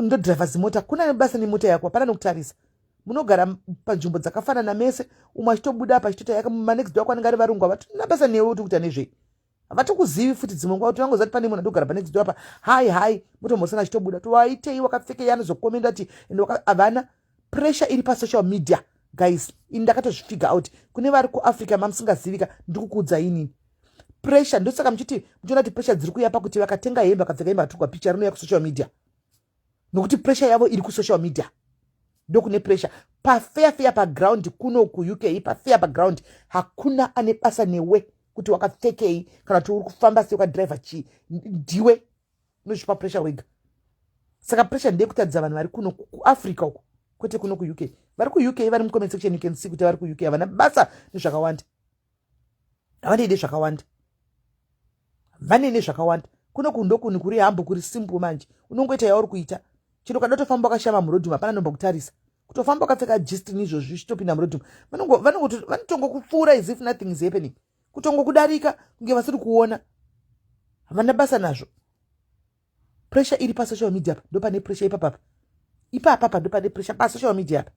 ndodhiraivha zimota, kuna nebasa nemota yako, hapana nokutarisa. Munogara panzvimbo dzakafanana mese, umwe achitobuda apa achitoita yaka. Manext door ako anenge ari varungu, havatina basa newe kuti kuita nezvei, havatokuzivi futi. Dzimwe nguva kuti vangoziva kuti pane munhu andogara panext door apa, hai hai, mutomhosana achitobuda, towaitei, wakapfekei, anozokomenda kuti havana pressure iri pasocial media. Guys, ini ndakatozvifigure out. Kune vari kuAfrica mamusingazivika, ndiri kukuudza inini pressure. Ndosaka muchiti muchiona kuti pressure dziri kuya pakuti vakatenga hembe, vakapfeka hembe, vatorwa picha, rinouya kusocial media, nokuti pressure yavo iri kusocial media. Ndokune pressure pafair fair paground. Kuno kuUK, pafair paground, hakuna ane basa newe kuti wakapfekei kana kuti uri kufamba sei, wakadhiraivha chii. Ndiwe unozvipa pressure wega. Saka pressure ndeyekutaridza vanhu vari kuno kuAfrica uko, kwete kuno kuUK. Vari kuUK vari mucomment section, you can see kuti vari kuUK havana basa nezvakawanda, havanei nezvakawanda, vanei nezvakawanda. Kuno kundokuni kuri hambo, kuri simple. Manje unongoita yauri kuita. Chero kada kutofamba wakashama murodhumu, hapana nombokutarisa. Kutofamba wakapfeka jean izvozvi, uchitopinda murodhumu, vanotongokupfuura as if nothing is happening, kutongokudarika kunge vasiri kuona. Havana basa nazvo. Pressure iri pasocial media pa, ndo pane pressure ipapapa, ipapapa ndo pane pressure pasocial media pa,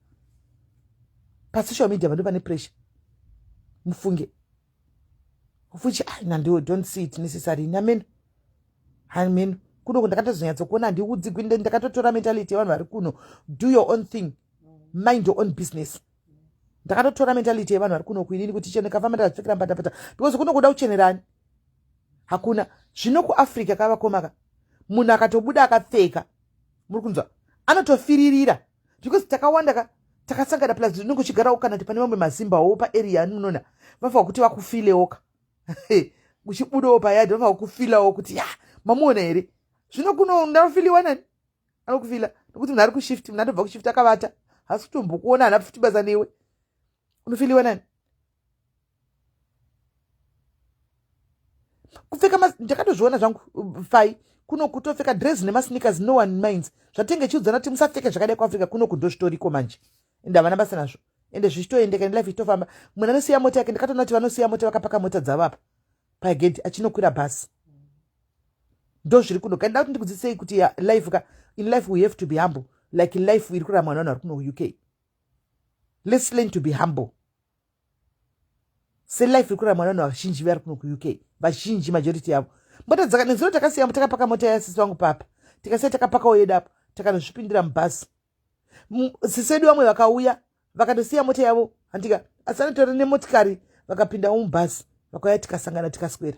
pasocial media pa ndo pane pressure. Mufunge fuchi nandiwo, don't see it necessary. Nameno hameno kuno ndakatozonyatsokuona, handiudzigwi. Ndakatotora mentality yevanhu vari kuno: do your own thing, mind your own business. Ndakatotora mentality yevanhu vari kuno kuinini kuti chero ndikafamba ndakazvipfekera mbatapata, because kuno kuda kuchenerani hakuna. Zvino kuAfrica kavakomaka, munhu akatobuda akapfeka, muri kunzwa, anotofiririra, because takawanda ka, takasangana. Plus unenge uchigarawo kana kuti pane mamwe mazimbawo paarea anunoona, vafanwa kuti vakufilewo ka. Uchibudawo payadhi, vafanwa kufilawo kuti ya, mamuona here? Zvino kuno ndanofiliwa nani? Anokufila nokuti munhu ari kushift, munhu atobva kushift akavata, hasi kutombokuona, hana futi basa newe. Unofiliwa nani? Kupfeka, ndakatozviona zvangu fai. Kuno kutopfeka dress nemasneakers, no one minds. Zvatenge chiudzana kuti musapfeke zvakadai kuAfrica, kuno kundozvitoriko manje, ende havana basa nazvo, ende zvichitoendeka nelife ichitofamba. Munhu anosiya mota yake, ndakatoona kuti vanosiya mota, vakapaka mota dzavo apa pagedhi, achinokwira bhasi. Ndo zviri kuno. Kandida kuti ndikudzidzisei kuti life ka, in life we have to be humble, like life iri kurarama vanhu vari kuno UK. Let's learn to be humble selife iri kurarama vanhu vazhinji vari kuno kuUK. Vazhinji, majority yavo, mota dzaka nezuro takasiya, takapaka mota yasisi vangu papa, tikasiya takapakawo yedu apo, takanozvipindira mubhasi. Sisi vedu vamwe vakauya, vakatosiya mota yavo, handika, asi anotora nemotikari, vakapindawo mubhasi, vakauya, tikasangana, tikaswera.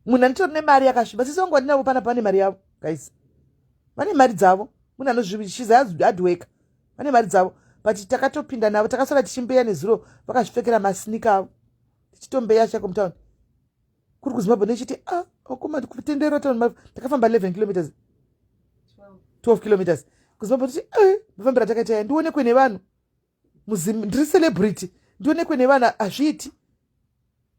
Munhu anitori nemari yakasviba, sisi vangu vandinavo panapa vane mari yavo, guys, vane mari dzavo. Munhu anozvishiza, hard worker, vane mari dzavo, but takatopinda navo, takaswera tichimbeya nezuro, vakazvipfekera masneaker avo, tichitombeya chako mutauni. Kuri kuZimbabwe nechiti, ah, akoma, kutenderera town takafamba 11 kilometers, 12 kilometers kuZimbabwe. Tichi eh, mafambiro atakaita ya, ndionekwe nevanhu, ndiri celebrity, ndionekwe nevanhu, hazviiti.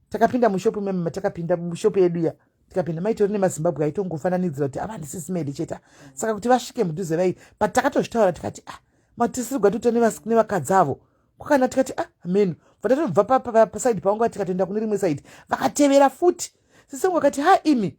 Takapinda mushopu meme, takapinda mushopu yedu ya, tikapinda, maitori nemaZimbabwe aitongofananidzira kuti ava ndisisimedi chete. Saka kuti vasvike mudhuze vai, but takatozvitaura, tikati, ah, matisiri gwatuta nevakadzi avo kwakana. Tikati, ah, menu bva tatobva paside pavanga, tikatoenda kune rimwe side, vakatevera futi. Sisongo akati, ha, imi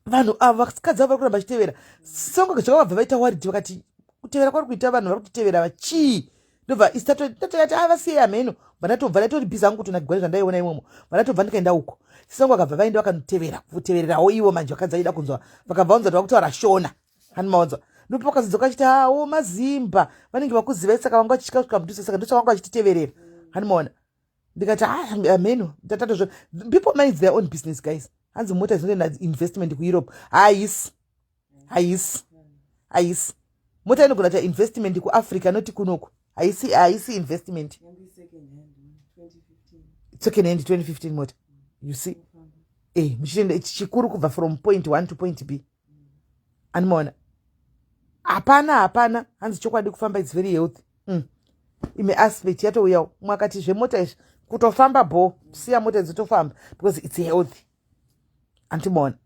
vanhu ava, vakadzi avo vari kuramba vachitevera. Sisongo zvakavabva vaita worried, vakati, kutevera kwari kuita vanhu, vari kutitevera vachii? Ndobva isitatokati, a, vasiyei, hameno. Bva ndatobva ndatori busy hangu kutonakigwa nezvandaiona imomo. Bva ndatobva ndikaenda uko. Sisongo akabva vaenda, vakanotevera, kutevererawo ivo manje vakadzi vaida kunzwa, vakabva vanzwa kuti vakutaura Shona, hani maonzwa? Ndipo vakazodzoka vachiti, hawo, maZimba vanenge vakuzivai, saka vanga vachitya kusvika mudhuze, saka ndosaka vanga vachititeverera, hani maona? Ndikati, ah, hameno, tatatozvo. People mind their own business, guys. Hanzi mota dzinoenda investment kuEurope. Haisi, haisi, haisi. Mota inogona kuita investment kuAfrica, noti kunoku haisi, haisi investment. Second hand 2015 mota, you see, eh, muchitoenda chikuru kubva from point one to point B, animaona? Hapana, hapana. Hanzi chokwadi, kufamba is very healthy. Imwe aspect yatouyawo. Mwakati zvemota izvi, kutofamba bho, siya mota dzitofamba because it's healthy, andimaona?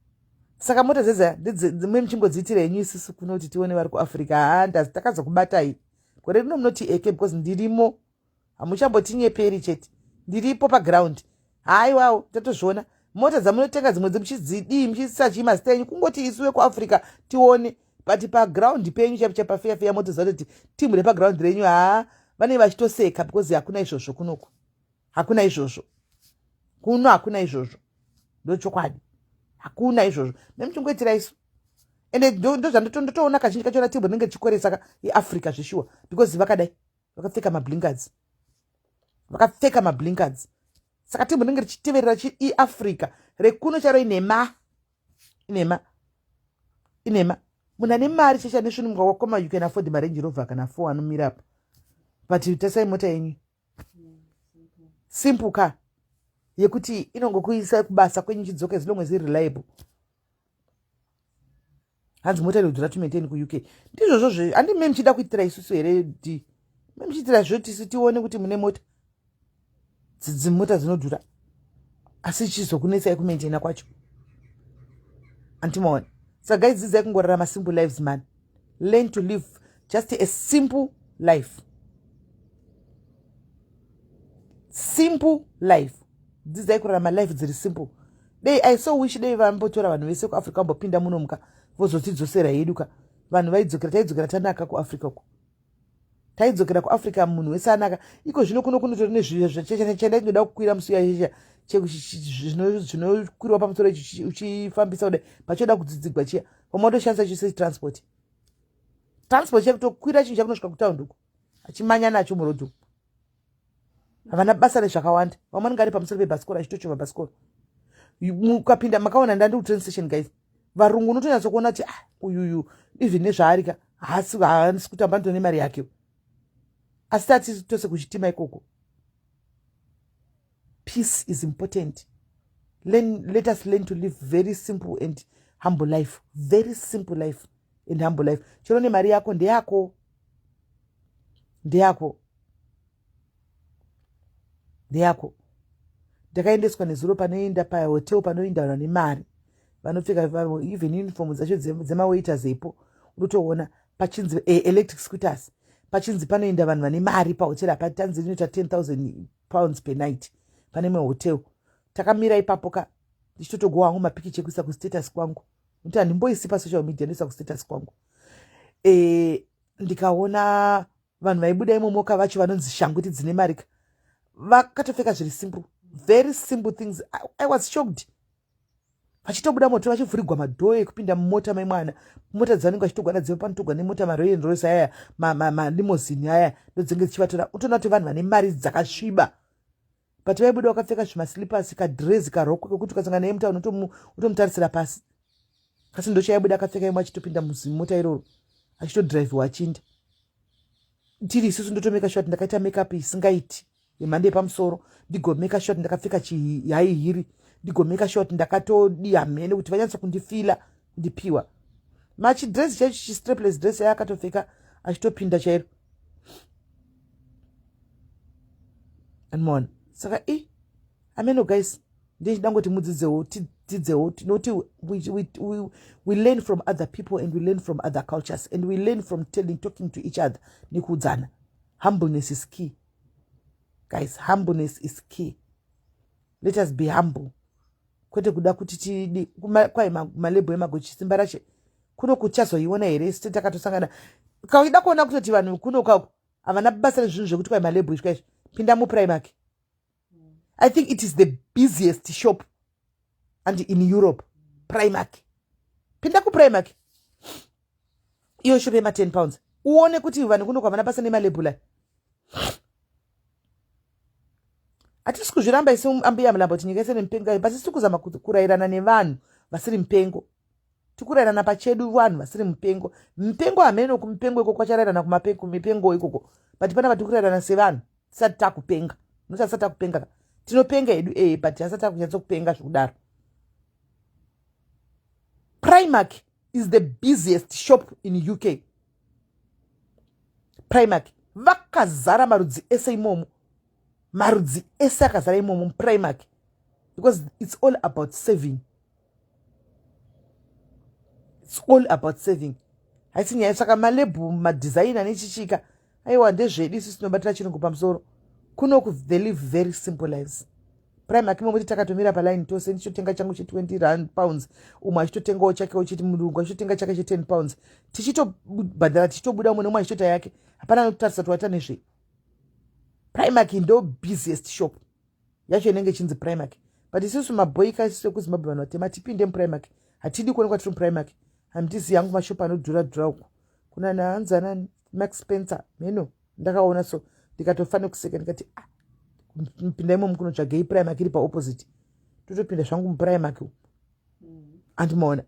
Saka mota dzedza dzimwe muchingodziitira henyu, isusu kunoti tione vari kuAfrica. Haa, ndazi takazokubatai gore rino, munoti eke, because ndirimo, hamuchambotinyeperi chete, ndiripo paground. Haiwawo, tatozviona mota dzamunotenga dzimwe muchidzidii, muchiisa chii mazita enyu, kungoti isu vekuAfrica tione, but paground penyu chaipo chapafeyafeya, mota dzatoti timu repaground renyu, haa, vanenge vachitoseka because hakuna izvozvo kunoku, hakuna izvozvo kuno, hakuna izvozvo. Ndochokwadi, hakuna izvozvo, nemuchingoitira isu. Ende ndozvandotoona kazhinji kachona, timu rinenge richikweresa yeAfrica zveshuwa, because vakadai vakapfeka mablinkers, vakapfeka mablinkers, saka timu rinenge richiteverera iAfrica rekuno charo. Inhema, inhema, inhema. Munhu ane mari checha nesvinhu wakoma, you can afford maRange Rover kana four anomira apa, but tasai mota yenyu simple car yekuti inongokuisa kubasa kwenyu, chidzoka, as long as reliable. Hanzi mota inodhura to maintain kuUK. Ndizvozvo zve, handi me muchida kuitira isusu here? D me muchiitira zvoti isu tione kuti mune mota, dzimota dzinodhura, asi chizokunetsai kumaintaina kwacho, andimaona? Saka guys, dzidzai kungorarama simple lives, man. Learn to live just a simple life, simple life. Dzidzai kurarama life dziri simple. Dei, I so wish dei vambotora vanhu vese kuAfrica, vambopinda munomuka, vozotidzosera hedu ka. Vanhu vaidzokera, taidzokera tanaka kuAfrica uko, taidzokera kuAfrica munhu wese anaka. Iko zvino kuno kunotori nezvichandainoda kukwira musi uya, zvinokwirwa pamusoro uchifambisa kudai, pachoda kudzidzigwa chiya, vamwe vatoshandisa chiso transport, transport chekutokwira chinhu chakunosvika kutaundi uko, achimanya nacho murodhi uko. Havana basa rezvakawanda. Vamwe vanenge ari pamusoro pebhasikoro, achitochova bhasikoro. Mukapinda, makaona, ndandi kutrain station, guys, varungu unotonyatsokuona kuti, ah, uyuyu even nezvaarika haasi kutamba, nditone mari yake. Asi tati tose kuchitima ikoko. Peace is important. Let us learn to live very simple and humble life, very simple life and humble life. Chero nemari yako, ndeyako, ndeyako, ndeyako. Ndakaendeswa nezuro panoenda pahotel panoenda vanhu vane mari vanopfeka even uniform dzacho dzemawaiters epo unotoona pachinzi eh, electric scooters pachinzi panoenda vanhu vane mari pahotel apa tanzi rinoita £10,000 per night pane imwe hotel. Takamira ipapo ka ndichitotogowa hangu mapikicha ekuisa kustatus kwangu nekuti handimboisi pasocial media ndoisa kustatus kwangu. E, ndikaona vanhu vaibuda imomoka vacho vanonzi shangu kuti dzine marika vakatopfeka zviri simple, very simple things. I was shocked vachitobuda moto vachivhurigwa madhoo ekupinda mumota memwana mota dzavanenge vachitogwa nadziva panotogwa nemota maroyal royce aya malimozini aya ndodzinge dzichivatora. Utoona kuti vanhu vane mari dzakasviba but vaibuda vakapfeka zvimaslippers, kadrezi karoko kekuti ukasangana naye mutauni utomutarisira pasi kasi ndochaibuda akapfeka imwe achitopinda muzimota iroro achitodhiraivhiwa achiinda. Tiri isusu ndotomeka sure kuti ndakaita makeup isingaiti yemhando yepamusoro, ndigomeka sure kuti ndakapfeka chihaihiri, ndigomeka sure kuti ndakatodiya mhene kuti vanyatso kundifila kundipiwa machidress chaicho chistrapless dress yaakatopfeka achitopinda chairo anmona. Saka i ameno guys, ndichida ngoti mudzidzewo, tidzidzewo tinoti we learn from other people and we learn from other cultures and we learn from telling, talking to each other nekuudzana. Humbleness is key, guys. Humbleness is key. Let us be humble, kwete kuda kuti tidi kwai malabel emaGucci. Simba rache kuno kuchazoiona here site takatosangana kauida kuona kutoti vanhu kuno kako havana basa rezvinhu zvekuti kwai malabel izvi kaizvi. Pinda muPrimark. I think it is the busiest shop and in Europe, Primark. Pinda kuPrimark iyo shop yema10 pounds uone kuti vanhu kuno kwavana basa nemalabel aya. Hatisi kuzviramba isi ambuya mulambo kuti nyika ise nemupengo, but tisi kuzama kurayirana nevanhu vasiri mupengo. Tikurayirana pachedu vanhu vasiri mupengo. Mupengo hameno kumupengo ikoko kwacharayirana kumipengo ikoko, but pana vatiri kurayirana sevanhu tisati takupenga. Noti asati takupenga, tinopenga hedu ee, but asati takunyatsokupenga zvekudaro. Primark is the busiest shop in UK. Primark vakazara marudzi ese imomo, marudzi ese akazara imomo muPrimark because it's all about saving. It's all about saving, haisi nyaya. Saka malabel, madesigner nechichika, aiwa, ndezvedu isusu tinobatira chirungu pamusoro. Kunoku they live very simple lives. Primark imomo takatomira paline tose, ndichitotenga changu che20 rand pounds, umwe achitotengawo chakewo chiti murungu achitotenga chake che10 pounds, tichitobhadhara tichitobuda, umwe neumwe achitoita yake, hapana anokutarisa kuti waita nezvei. Primark ndo busiest shop yacho inenge ichinzi Primark, but isusu mabhoika isusu ekuZimbabwe, vanhu vatema, tipinde muPrimark hatidi kuonekwa tiri muPrimark. Handisi yangu mashopu anodhura dhura uku kuna naanzana Max Spencer mheno ndakaona so ndikatofa nekuseka ndikati, ah, pinda imomo kunotsvagei? Primark iri paopposite. Totopinda zvangu muPrimark andimaona.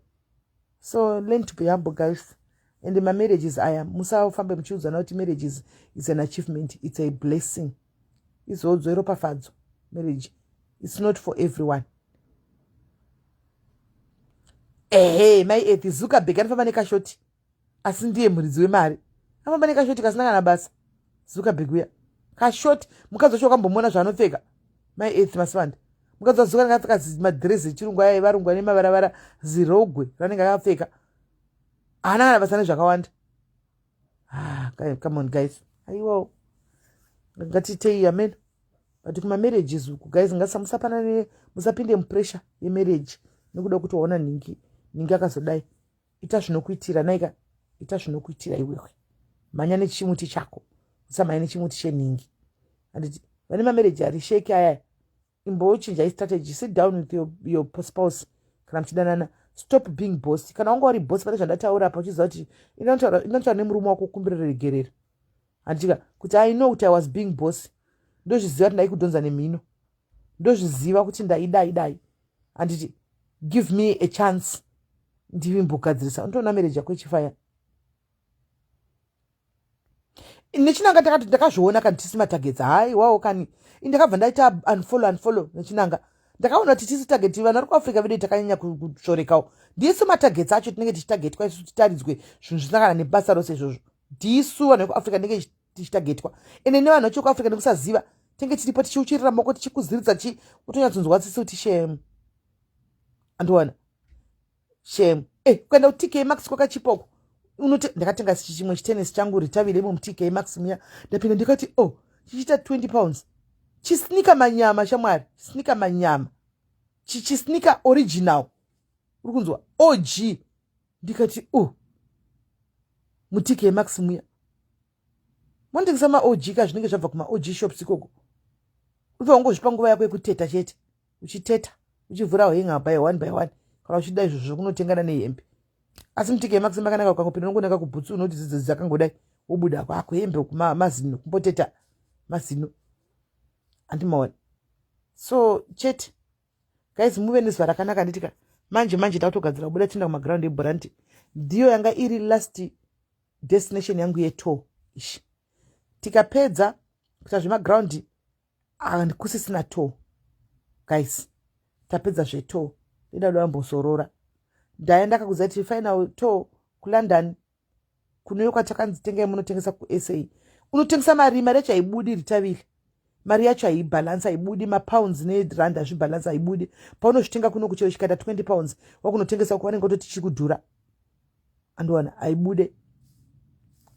So learn to be humble, guys. And mamarriages aya, musafambe muchiudzana kuti marriages is an achievement. It's a blessing, izodzo, iropafadzo marriage. It's not for everyone. Ehe, mai Ethi Zuckerberg anofamba nekashoti asi ndiye muridzi wemari. Anofamba nekashoti kasina kana basa Zuckerberg uya, kashoti. Mukadzi wacho wakambomuona zvaanopfeka, mai Ethi Masivanda? Mukadzi waZuka akapfeka madhirezi echirungu aya evarungu ane mavaravara, zirogwe ranenge akapfeka, haana kana basa nezvakawanda. Ah, come on guys, aiwawo, ngatiitei amen. But kumamarriages uku guys, ngasamusapanane, musapinde mupressure yemarriage nekuda kuti waona nhingi nhingi akazodai. Ita zvinokuitira naika, ita zvinokuitira iwewe. Mhanya nechimuti chako, usamhanya nechimuti chenhingi. Anditi vane mamarriage ari shaky aya, imbochinjai strategy. Sit down with your spouse kana muchidanana. Stop being boss. Kana wanga uri boss pane zvandataura apa, uchiziva kuti inotaura nemurume wako, kukumbira regerero, handitika kuti I know kuti I was being boss, ndozviziva kuti ndaikudhonza nemhino, ndozviziva kuti ndaidai dai, handiti? Give me a chance ndivimbogadzirisa. Unotoona marriage yako ichifaya. Nechinanga takati ndakazviona kani tisi matargets. Haiwawo kani, indakabva ndaita unfollow, unfollow nechinanga. Ndakaona kuti tisi target. Vanhu vari kuAfrica vedu takanyanya kusvorekawo. Ndisu matargets acho, tinenge tichitagetwa isu, titaridzwe zvinhu zvisina kana nebasa rose izvozvo. Ndisu vanhu vekuAfrica tinenge tichitagetwa, ende nevanhu vacho kuAfrica nekusaziva. Tenge tiripo tichiuchirira maoko, tichikuziridza chi utonyatsonzwa tsitsi kuti shame. Andiona shame. Kuenda kuTK Maxx kwakachipoko unoti ndakatenga chimwe chitenesi changu, ritavire imo muTK Maxx muya. Ndapinda ndikati, "Oh, chichiita £20." Chisneaker manyama, shamwari, chisneaker manyama, chisneaker original, uri kunzwa, OG. Ndikati, "Oh, muTK Maxx muya monotengesa maOG ka, zvinenge zvabva kumaOG shops ikoko." Ubva ungozvipa nguva yako yekuteta chete, uchiteta, uchivhura hanger by one by one, kana uchida izvozvo kunotengana nehembe. Asi muTK Maxx makanaka, ukangopinda unongonanga kubhutsu, unoti dzidzo dzakangodai, wobuda kwako hembe, mazino, kumboteta mazino, handimaona. So chete guys, muve nezuva rakanaka. Nditika manje manje takutogadzira kubuda, tienda kumaground ebhora. Nditi ndiyo yanga iri last destination yangu yetour ishi. Tikapedza kuita zvemaground, kusisina tour guys. Tapedza zvetour, ndoda kuda kumbosorora. Ndaya ndakakuziva kuti final tour kuLondon kunoyo kwatakanzi tengai munotengesa kuSA, unotengesa mari. Mari yacho haibudi, ritaviri, mari yacho haibhalansi, haibudi. Mapounds nerand hazvibhalansi, haibudi. Paunozvitenga kuno kuchero chikaita £20, wakunotengesa uko vanenge kutoti chikudhura, andiwana, haibude,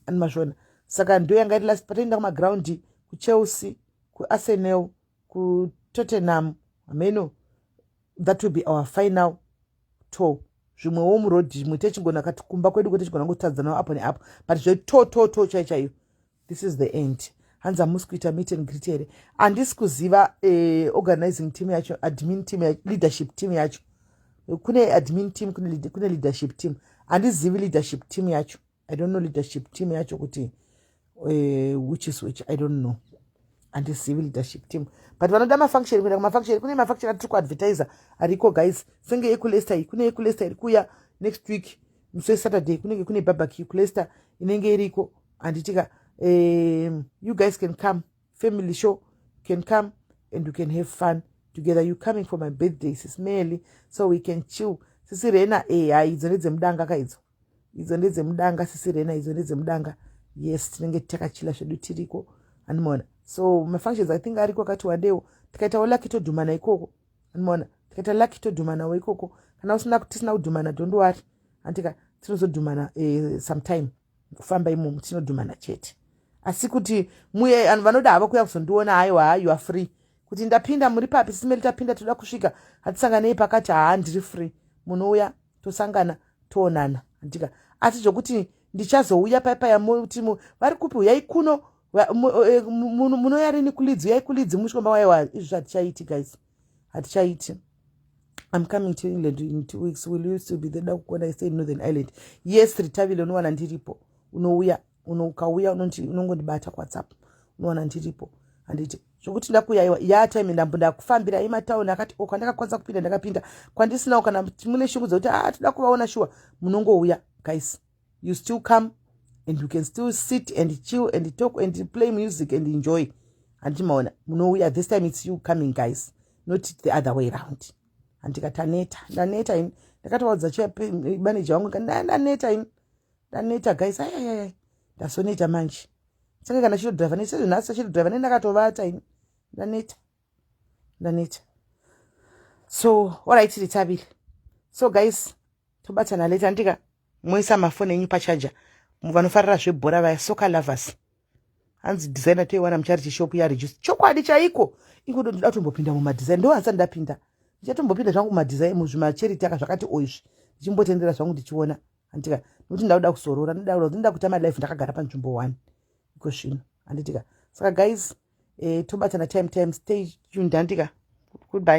andimazviona. Saka ndo yanga iri last patoenda kumagraundi, kuChelsea, kuArsenal, kuTottenham, hameno. That will be our final tour. Zvimwewo murodhi, zvimwe techigona kati kumba kwedu kwetechigona kutadzanawo apo neapo, but zvetour, tour, tour chai chaiyo, this is the end. Hanzi, "Hamusi kuita meet and greet here?" Handisi kuziva organizing team yacho, admin team, leadership team yacho. Kune admin team, kune leadership team. Handizivi leadership team yacho. I don't know leadership team yacho kuti which is which. I don't know, handizivi leadership team. But vanoda mafunction, kuenda kumafunction, kune mafunction atiri kuadvertisa ariko guys, senge ekuLeicester iyi. Kune ekuLeicester iri kuuya next week, musi weSaturday kunenge kune barbecue kuLeicester inenge iriko, handitika? You guys can come, family show, can come and we can have fun together. You coming for my birthday, Sis Melly, so we can chill. Sisi Rena, hai, idzo ndedzemudanga ka, idzo, idzo ndedzemudanga. Sisi Rena, idzo ndedzemudanga. Yes, tinenge takachila zvedu tiriko, handimaona. So mafunctions, I think, ariko akati wandewo. Tikaitawo lucky, todhumana ikoko, handimaona. Tikaita lucky, todhumanawo ikoko. Kana usina, tisina kudhumana, don't worry, handika? Tinozodhumana sometime kufamba imomo, tinodhumana chete. Asi kuti muye vanhu vanoda havo kuya kuzondiona, haiwa, you are free. Kuti ndapinda, muri papi Sis Melly, tapinda, toda kusvika, hatisanganei pakati, haa, ndiri free. Munouya, tosangana, toonana, handika? Asi zvokuti ndichazouya paipaya muti vari kupi, uyai kuno, munoya rini kuLeeds, uyai kuLeeds musvikomba, waiwa, izvo hatichaiti guys, hatichaiti. I'm coming to England in 2 weeks. Will you still be there? Da kukuona. I stay in Northern Ireland. Yes, Ritavile, unowana ndiripo. Unouya, ukauya unongondibata kuWhatsApp, unowana ndiripo, handiti? Zvokuti ndakuyaiwa yatime, ndambo ndakufambira imatauni akati o kwandakakwanisa kupinda, ndakapinda. Kwandisinawo, kana mune shungu dzekuti a ah, toda kuvaona shuwa, munongouya guys. You still come and you can still sit and chill and talk and play music and enjoy, handimaona? Munouya. This time it's you coming guys, not the other way round, handika? Taneta, ndaneta ini. Ndakatovaudza manager wangu, ndaneta ini, ndaneta guys, ayayayai, ndazoneta manje. Senge kana chitodhiraivha nesezvo chitodhiraivha nendakatovata ini, ndaneta, ndaneta. So alright, ritavile. So guys, tobatana later, ndika moisa mafoni enyu pacharger. Vanofarira zvebhora vaya, soccer lovers, hanzi designer toiwana mucharity shop yareduce. Chokwadi chaiko, ingodo ndoda kutombopinda mumadesign, ndo handisati ndapinda. Ndichatombopinda zvangu mumadesign, muzvimacharity aka zvakati oizvi, ndichimbotendera zvangu, ndichiona, handitika? Nokuti ndakuda kusorora, ndoda kuita malife ndakagara panzvimbo one iko zvino, handitika? Saka guys, tobatana time time. Stay tuned, handika? Goodbye.